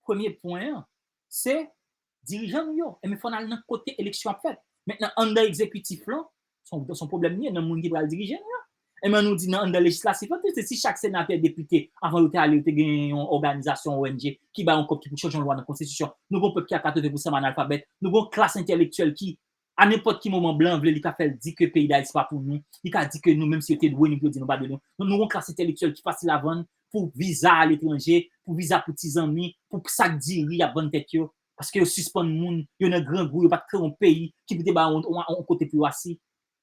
premye pwen an, se dirijan nou yo. Enben, fò n al nan kote eleksyon ap fèt. Mentnan, anndan egzekitif lan, se yon, se yon pwoblèm li ye nan moun ki pral dirije nou yo. Enben, nou di nan anndan lejislatif lan tou, se si chak senatè, depite, avan yo te ale, yo te gen yon òganizasyon, O N G, ki bay yon kòb ki pou chanje yon lwa nan konstitisyon. Nou gon pèp ki a katreven pousan m analfabèt. Nou gon klas entèlektyèl ki a nenpòt ki moman blan vle, li ka fè l di ke peyi Dayiti se pa pou nou. Li ka di ke nou, menm si yo te dwe nou, pou yo di nou pa dwe nou. Nou, nou gon klas entèlektyèl ki fasil a vann pou viza aletranje, pou viza pou ti zanmi, pou sak diri y ap vann tèt yo. Paske yo sispann moun, yo nan grangou, yo pa t kreye yon peyi ki pou te ba yo yon, yon, yon kote pou yo asi.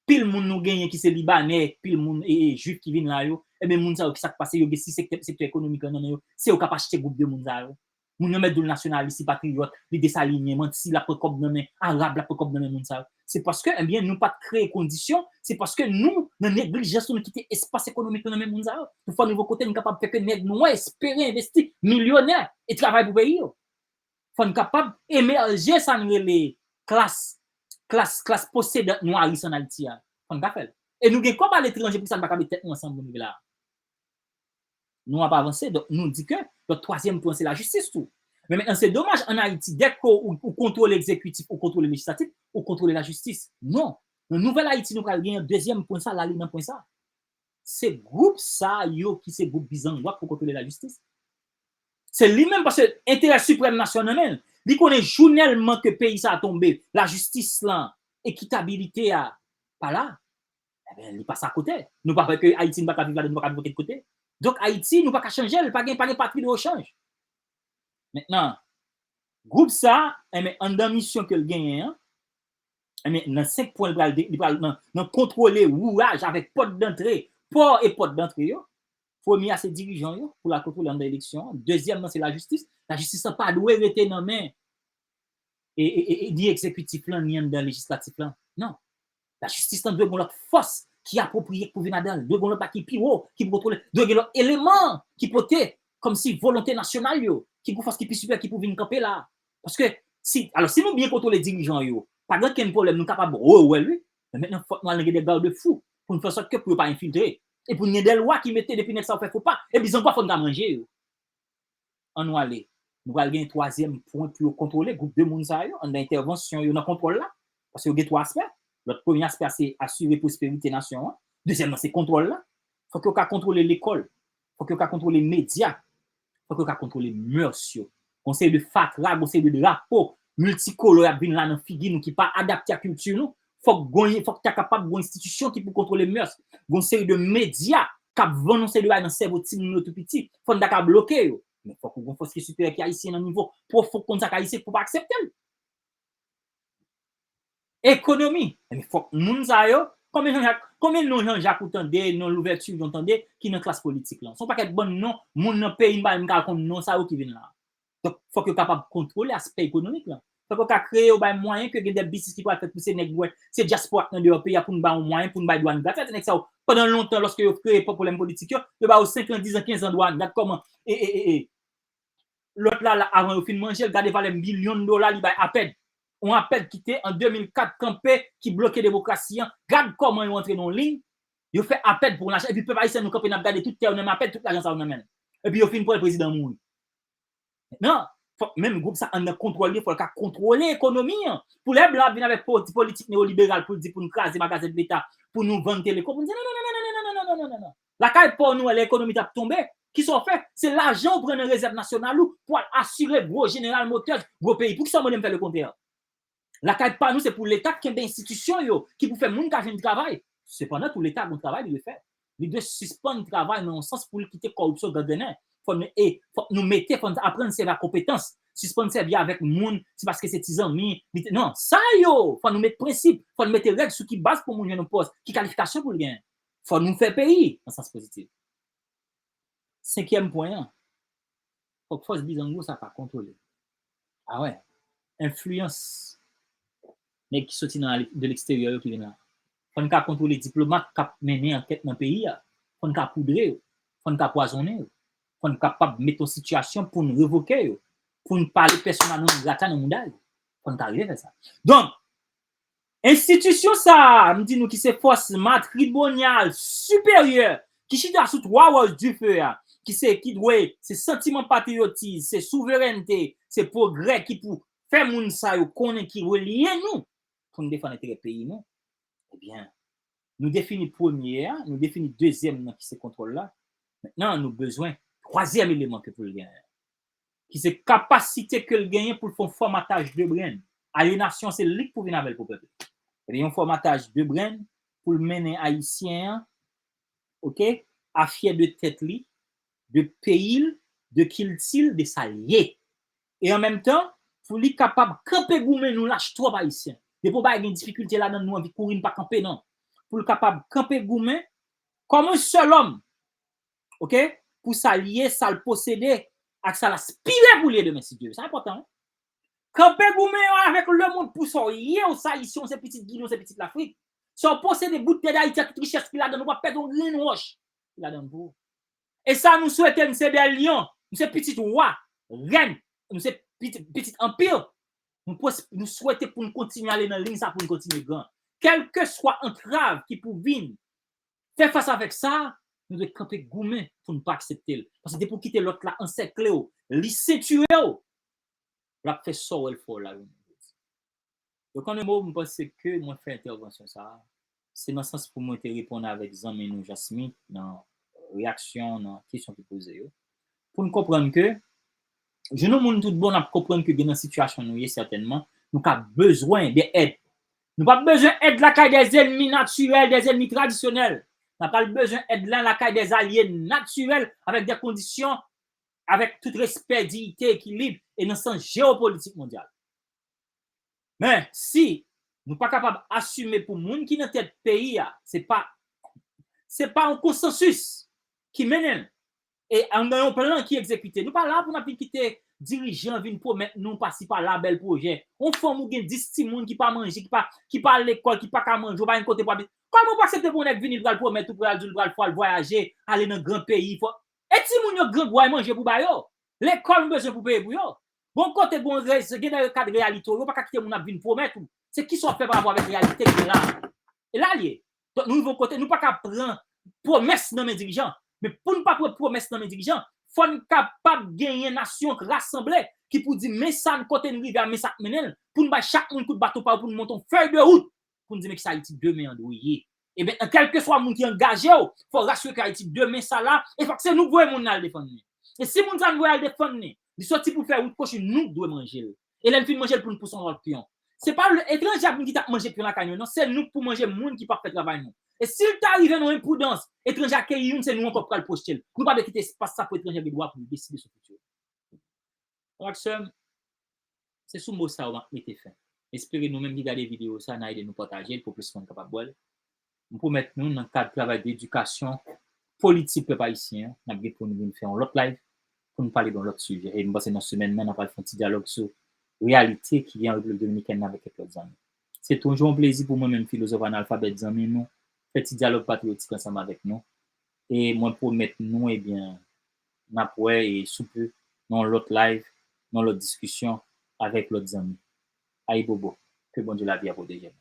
Pil moun nou genyen ki se Libanè, pil moun e, e Jwif ki vin la yo, enben moun sa yo ki sa k pase, yo gen sis sektè, sektè ekonomik lan nan men yo, se yo k ap achte gwoup de moun sa yo. Moun nan mèt di w l nasyonalis, li patriyòt, li desalinyen, manti, l ap pran kòb nan men Arab, l ap pran kòb nan men moun sa yo. Se paske, ebyen, nou pa t kreye kondisyon, se paske nou, nan neglijans nou, nou kite espas ekonomik nou nan men moun sa yo. Pou fò n rive yon kote, nou kapab fè ke nèg nwè espere envesti, milyonè, e travay pou peyi yo. Fò n kapab emèje sa n rele klas, klas, klas posedant nwaris ann Ayiti a. Fò n ka fè l. E nou gen kòb aletranje pou sa n pa ka met tèt nou ansanm pou n rive la a. Nou ap avanse, donk nou di ke lòt twazyèm pwen se lajistis tou. Men mentnan, se domaj, ann Ayiti, dèke ou, ou kontwole egzekitif, ou kontwole lejislatif, ou kontwole lajistis. Non. Nan nouvèl Ayiti, nou pral gen yon dezyèm pwen sa, l ale nan pwen sa. Se gwoup sa yo ki se gwoup bizangwa pou kontwole lajistis. Se li menm, paske enterè siprèm nasyon nan men l. Li konnen jounèlman ke peyi sa a tonbe, lajistis lan, ekitabilite a pa la, ebyen, li pase akote. Nou pa kwè ke Ayiti, nou pa ka viv ladan, nou pa ka viv okenn kote. Donk, Ayiti, nou pa ka chanje l, pa gen, pa gen patri de rechanj. Mentnan, gwoup sa, enben, anndan misyon ke l genyen an, enben, nan senk pwen, li pral, li pral nan, nan kontwole wouraj avèk pòt dantre, pò e pòt dantre yo. Premye a se dirijan yo, pou l al kontwole anndan eleksyon an. Dezyèm nan se lajistis. Lajistis lan pa dwe rete nan men e, e, e, e, ni egzekitif lan, ni anndan lejislatif lan. Non. Lajistis lan dwe gen lòt fòs ki apwopriye pou vin ladan l. Dwe gen lòt bagay ki pi wo, ki pou kontwole. Dwe gen lòt eleman ki pote, kòmsi, volonte nasyonal yo, ki gen fòs ki pi siperyè ki pou vin kanpe la. Paske, si, alò, si nou byen kontwole dirijan yo, pa gen okenn pwoblèm, nou kapab rewè l, wi. Men mentnan, fòk nou al nan gen de gade fou, pou n fè sòt ke pou yo pa enfiltre. E pou n gen de lwa ki mete depi nèg sa yo fè fo pa, epi zangwa fò n ka manje yo. An nou ale. Nou pral gen twazyèm pwen pou yo kontwole gwoup de moun sa yo, anndan entèvansyon yo nan kontwòl la. Paske yo gen twa aspè. Lòt premye aspè a se asire pwosperite nasyon an. Dezyèm nan se kontwòl la. Fòk yo ka kontwole lekòl. Fòk yo ka kontwole medya. Fòk yo ka kontwole mœurs yo. Gon seri de fatra, gon seri de drapo miltikolò y ap vin la nan figi nou ki pa adapte a kilti nou. Fòk gon, fòk ta kapab gon enstitisyon ki pou kontwole mœurs. Gon seri de medya k ap vann yon seri de bagay nan sèvo timoun yo tou piti. Fò n ta ka bloke yo. Men fòk ou gon fòs ki siperyè ki ayisyen nan nivo pwofon k konn sa k ayisyen pou pa aksepte l. Ekonomi. Ebyen, fòk moun sa yo, konbyen Jean-Jacques, konbyen non Jean-Jacques ou tande, non Louverture ou tande, ki nan klas politik lan? Se yon pakèt bann non, moun nan peyi m pa menm ka konn non sa yo ki vin la. Donk, fòk yo kapab kontwole aspè ekonomik lan. Fòk yo ka kreye, yo bay mwayen ke gen de biznis ki pral fèt pou se nèg wè, se dyaspora k nan deyò peyi a pou n ba yo mwayen, pou n bay dwàn gratis. Nèg sa yo, pandan lontan, lòske yo kreye pwoblèm politik yo, yo ba yo senk an, diz an, kenz an dwàn. Gad kòman, e, e, e, e, lòt la, la, avan yo fin manje l, gade valè milyon dola li bay APED. Yon APED ki te an de mil kat kanpe, ki bloke demokrasi an. Gad kòman yo antre nan yon liy. Yo fè apèd pou lajan, epi pèp ayisyen nou kanpe n ap gade tout tè yo nan men apèd, tout lajan sa yo nan men l. Epi yo fin pran l, prezidan mouri. Mentnan, fòk menm gwoup sa anndan kontwòl li, fò l ka kontwole ekonomi an. Pou lè blan ap vin avèk po-, politik newoliberal pou l di pou n kraze magazen de leta, pou nou vann Teleko, pou n di non, non, non, non, non, non, non, non, non, non, non. Lakay pa w nou wè lè ekonomi t ap tonbe, kisa w fè? Se lajan w pran nan rezèv nasyonal ou pou al asire gwo General Motors, gwo peyi. Poukisa w mande m fè lekontrè? Lakay pa nou, se pou Leta kenbe enstitisyon yo, ki pou fè moun ka jwenn travay. Sepandan, tou Leta gon travay li dwe fè. Li dwe sispann travay nan yon sans pou l kite kòripsyon gangrennen. Fò nou, e, fò nou mete, fò nou aprann sèvi ak konpetans. Sispann sèvi avèk moun, se paske se ti zanmi. Li te, non, sa yo, fò nou met prensip, fò nou mete règ sou ki baz pou moun jwenn yon pòs, ki kalifikasyon pou l genyen. Fò nou fè peyi, nan sans pozitif. Senkyèm pwen an, fòk fòs bizango sa ka kontwole. A wè, enfliyans nèg ki soti nan, de leksteryè yo ki vin la. Fò n ka kontwole diplomat k ap mennen ankèt nan peyi a. Fò n ka poudre yo. Fò n ka pwazonnen yo. Fò n kapab mete yon sitiyasyon pou n revoke yo. Pou n pale pèsona non grata nan mouda yo. Fò n ka rive fè sa. Donk, enstitisyon sa a, m di nou ki se fòs matrimonyal siperyè ki chita sou twa wòch dife a, ki se, ki dwe, se santiman patriyotis, se souverènte, se pwogrè ki pou fè moun sa yo konnen ki relye nou pou n defann enterè peyi nou. Ebyen, nou defini premye a, nou defini dezyèm nan ki se kontwòl la. Mentnan, nou bezwen twazyèm eleman ke pou l genyen, ki se kapasite ke l genyen pou l fè yon fòmataj de brenn. Alyenasyon, se li k pou vin avè l pou pèp la. Ebyen, yon fòmataj de brenn pou l mennen Ayisyen an, oke, a fyè de tèt li, de peyi l, de kilti l, de sa l ye. E an menm tan, pou li kapab kanpe goumen, nou lach twòp Ayisyen. Depi yon bagay gen difikilte ladan l, nou anvi kouri, n pa kanpe non. Pou l kapab kanpe goumen kòm yon sèl òm, oke, pou sa l ye, sa l posede, ak sa l aspire pou l ye demen, si Dye vle. Sa enpòtan, wi. Kanpe goumen yo avèk lemonn pou sa w ye, w se Ayisyen, w se pitit Ginen, w se pitit Lafrik. Sa w posede, bout tè Dayiti ak tout richès ki ladan l, ou p ap pèdi yon grenn wòch ki ladan l pou ou. E sa nou swete, n se de lyon, n se pitit wa, rèn, n se pitit, pitit anpi. Nou pwes-, nou swete pou n kontinye ale nan liy sa, pou n kontinye gran. Kèlkeswa antrav ki pou vin, fè fas avèk sa, nou dwe kanpe goumen pou n pa aksepte l. Paske depi w kite lòt la ansèkle w, li sentire w, l ap fè sa w wè l fè w la jounen jodi. Donk, an de mo, m panse ke mwen fè entèvansyon sa a, se nan sans pou mwen te reponn avèk zanmi nou Jasmine nan reyaksyon, nan kesyon ki poze yo. Pou n konprann ke, jounen yon moun tout bon, n ap konprann ke gen nan sitiyasyon nou ye, sètènman, nou ka bezwen de èd. Nou p ap bezwen èd lakay dèzènmi natirèl, dèzènmi tradisyonèl. N ap al bezwen èd la lakay dèzalye natirèl avèk de kondisyon, avèk tout respè, diyite, ekilib e nan sans jewopolitik mondyal. Men, si nou pa kapab asime pou moun ki nan tèt peyi a, se pa, se pa yon konsansis ki mennen l. E anndan yon plan ki egzekite. Nou pa la pou n ap vin kite dirijan vin pwomèt nou pasi pala bèl pwojè. Yon fanm ou gen dis timoun ki pa manje, ki pa, ki pa al lekòl, ki pa ka manje, ou pa gen kote pou abite. Kòman ou pa aksepte pou yon nèg vini, l pral pwomèt ou, pral di w, l pral fè w al vwayaje, ale nan gran peyi, fò, e timoun yo grangou, ay manje pou ba yo. Lekòl nou bezwen pou peye pou yo. Bon kote, bon reyalite, gen de kad reyalite yo, yo pa ka kite moun ap vin pwomèt ou. Se kisa w ap fè pa rapò avèk reyalite ki la? E la l ye. Donk, nou rive yon kote, nou pa ka pran pwomès nan men dirijan. Men pou n pa pran pwomès nan men dirijan, fò n kapab genyen nasyon k rasanble, ki pou di, men sa n kote n rive a, men sa k mennen l, pou n bay chak moun kout baton pa yo, pou n monte yon fèy de wout, pou n di, men kisa Ayiti demen an dwe ye. Ebyen, kèlkeswa moun ki angaje w, fò w rasire ke Ayiti demen sa la, e fòk se nou k voye moun nan al defann li. E si moun sa n voye al defann li, li soti pou l fè wout kwochi, nou k dwe manje l. E lè n fin manje l, pou n pouse yon lòt pyon. Se pa etranje ap vin kite ap manje pyon lakay nou, non, se nou k pou manje moun ki p ap fè travay nou. E si l ta rive nan yon enpridans, etranje akeyi youn, se nou ankò k pral pwojte l. Nou pa dwe kite espas sa pou etranje gen dwa pou l deside sou fiti yo. Frè ak sè m, se sou mo sa yo m ap mete fen. M espere nou menm ki gade videyo sa, n a ede nou pataje l pou plis moun kapab wè l. M pwomèt nou, nan kad travay de edikasyon politik pèp ayisyen an, n ap gen pou nou vin fè yon lòt live pou n pale de yon lòt sijè. E m panse nan semèn nan, n a pral fè yon ti dyalòg sou reyalite ki gen an Repiblik Dominikèn nan avèk kèk lòt zanmi. Se toujou yon plezi pou mwen menm, filozòf analfabèt, zanmi nou, fè ti dyalòg patriyotik ansanm avèk nou. E mwen pwomèt nou, ebyen, n ap wè e sou pe nan yon lòt live, nan yon lòt diskisyon avèk lòt zanmi. Ayibobo. Ke Bondye lavi a pwoteje nou.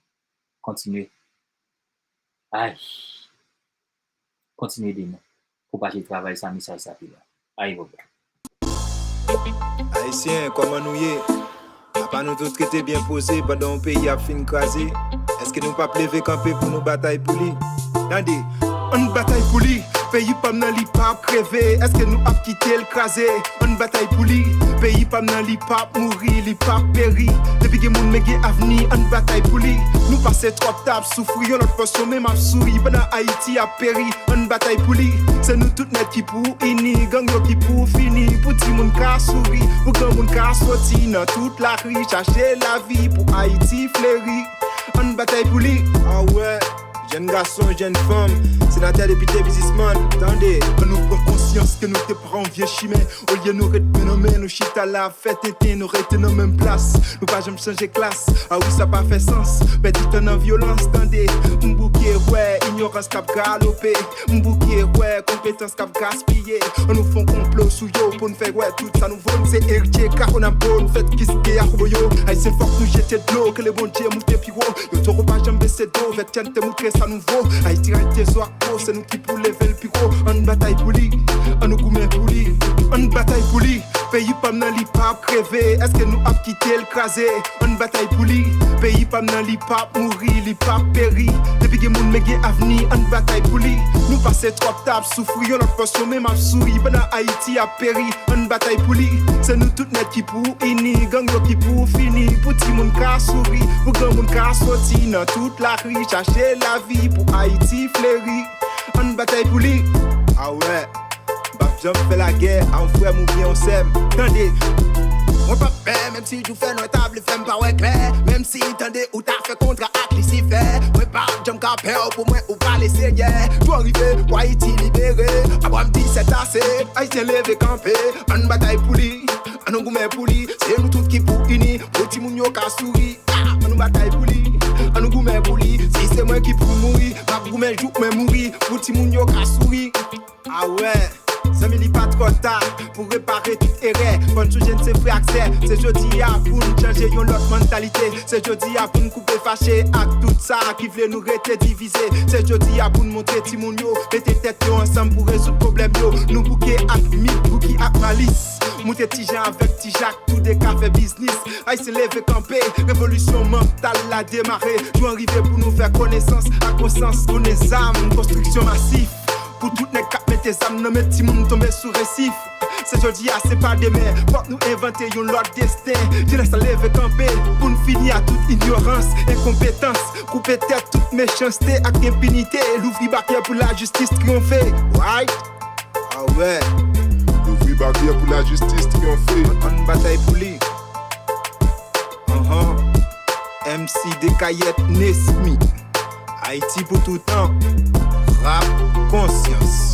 Kontinye. Ay. kontinye ede nou pwopaje travay sa, mesaj sa pi lwen. Ayewoplan. Ayisyen, kòman nou ye? Apa nou tout rete byen poze pandan yon peyi ap fin kraze? Èske nou p ap leve kanpe pou nou batay pou li? Tande, ann batay pou li. Peyi pa m nan, li p ap kreve. Èske nou ap kite l kraze? Ann batay pou li. Peyi pa m nan, li p ap mouri, li p ap peri. Depi gen moun, men gen avni, ann batay pou li. Nou pase twòp tan ap soufri, yon lòt bò sou men m ap souri pandan Ayiti ap peri. Ann batay pou li. Se nou tout nèt ki pou ini, gang yo ki pou fini. Pou timoun ka souri, pou granmoun ka soti nan tout lari, chache lavi pou Ayiti fleri. Ann batay pou li. Ah wè, jèn gason, jèn fanm, senatè, depite, biznismann, tande. Ann nou pran konsyans ke nou te pran yon vye chimen. Olye nou ret men nan men, nou chita la ap fè tenten, nou rete nan menm plas. Nou pa janm chanje klas. Ah wi, sa pa fè sans. Pèdi tan nan vyolans, tande. M bouke wè inyorans k ap galope. M bouke wè konpetans k ap gaspiye. Ann nou fè yon konplo sou yo pou n fè wè tout sa nou vo. Nou se eritye Kakonabo, nou fèt Kiskeya Koboyo. Ayisyen, fòk nou jete dlo, ke le Bondye moute pi wo. Yo toro pa janm bese do, vètyèn te moutre sa nou vo. Ayiti rete zo ak po, se nou ki pou leve l pi wo. Ann batay pou li, ann nou goumen pou li. Ann batay pou li. Peyi pa m nan, li p ap kreve. Èske nou ap kite l kraze? Ann batay pou li. Peyi pa m nan, li p ap mouri, li p ap peri. Depi gen moun, men gen avni, ann batay pou li. Nou pase twòp tan ap soufri, yon lòt bò sou men m ap souri pandan Ayiti ap peri. Ann batay pou li. Se nou tout nèt ki pou ini, gang yo ki pou fini. Pou timoun ka souri, pou granmoun ka soti nan tout lari, chache lavi pou Ayiti fleri. Ann batay pou li. Ah wè. M p ap janm fè lagè a yon frè m oubyen yon sè m. Tande. Mwen p ap pè, menm si jou fè nwè, ta vle fè m pa wè klè. Menm si, tande, ou ta fè kontra ak Lisifè. Mwen p ap janm ka pè w, pou mwen ou pa le Senyè. Jou an rive pou Ayiti libere. Apa m di sètase. Ayisyen, leve kanpe. Ann batay pou li. Ann nou goumen pou li. Se nou tout ki pou ini. Pou timoun yo ka souri. Ah, ann nou batay pou li. Ann nou goumen pou li. Si se mwen ki pou mouri, m ap goumen jouk mwen mouri. Pou timoun yo ka souri. Ah wè. Zanmi, li pa twò ta pou repare tout erè. Fò n sonje n se frè ak sè. Se jodi a pou n chanje yon lòt mantalite. Se jodi a pou n koupe fache ak tout sa ki vle nou rete divize. Se jodi a pou n montre timoun yo mete tèt yo ansanm pou rezoud pwoblèm yo. Nou bouke ak mit, bouki ak malis. Montre Ti Jan avèk Ti Jak, toude ka fè biznis. Ayisyen, leve kanpe, revolisyon mantal la demare. Jou an rive pou nou fè konesans ak konsans, konnen zam, konstriksyon masif. Pou tout nèg k ap mete zam nan men timoun tonbe sou resif. Se jodi a, se pa demen. Fòk nou envante yon lòt desten. Jenès la, leve kanpe pou n fini a tout inyorans, enkonpetans. Koupe tèt tout mechanste ak enpinite. Louvri baryè pou lajistis triyonfe. Right? Ah wè. Louvri baryè pou lajistis triyonfe. Ann batay pou li. Anhan. M C Dekayèt Nesmy. Ayiti pou toutan. Rap konsyans.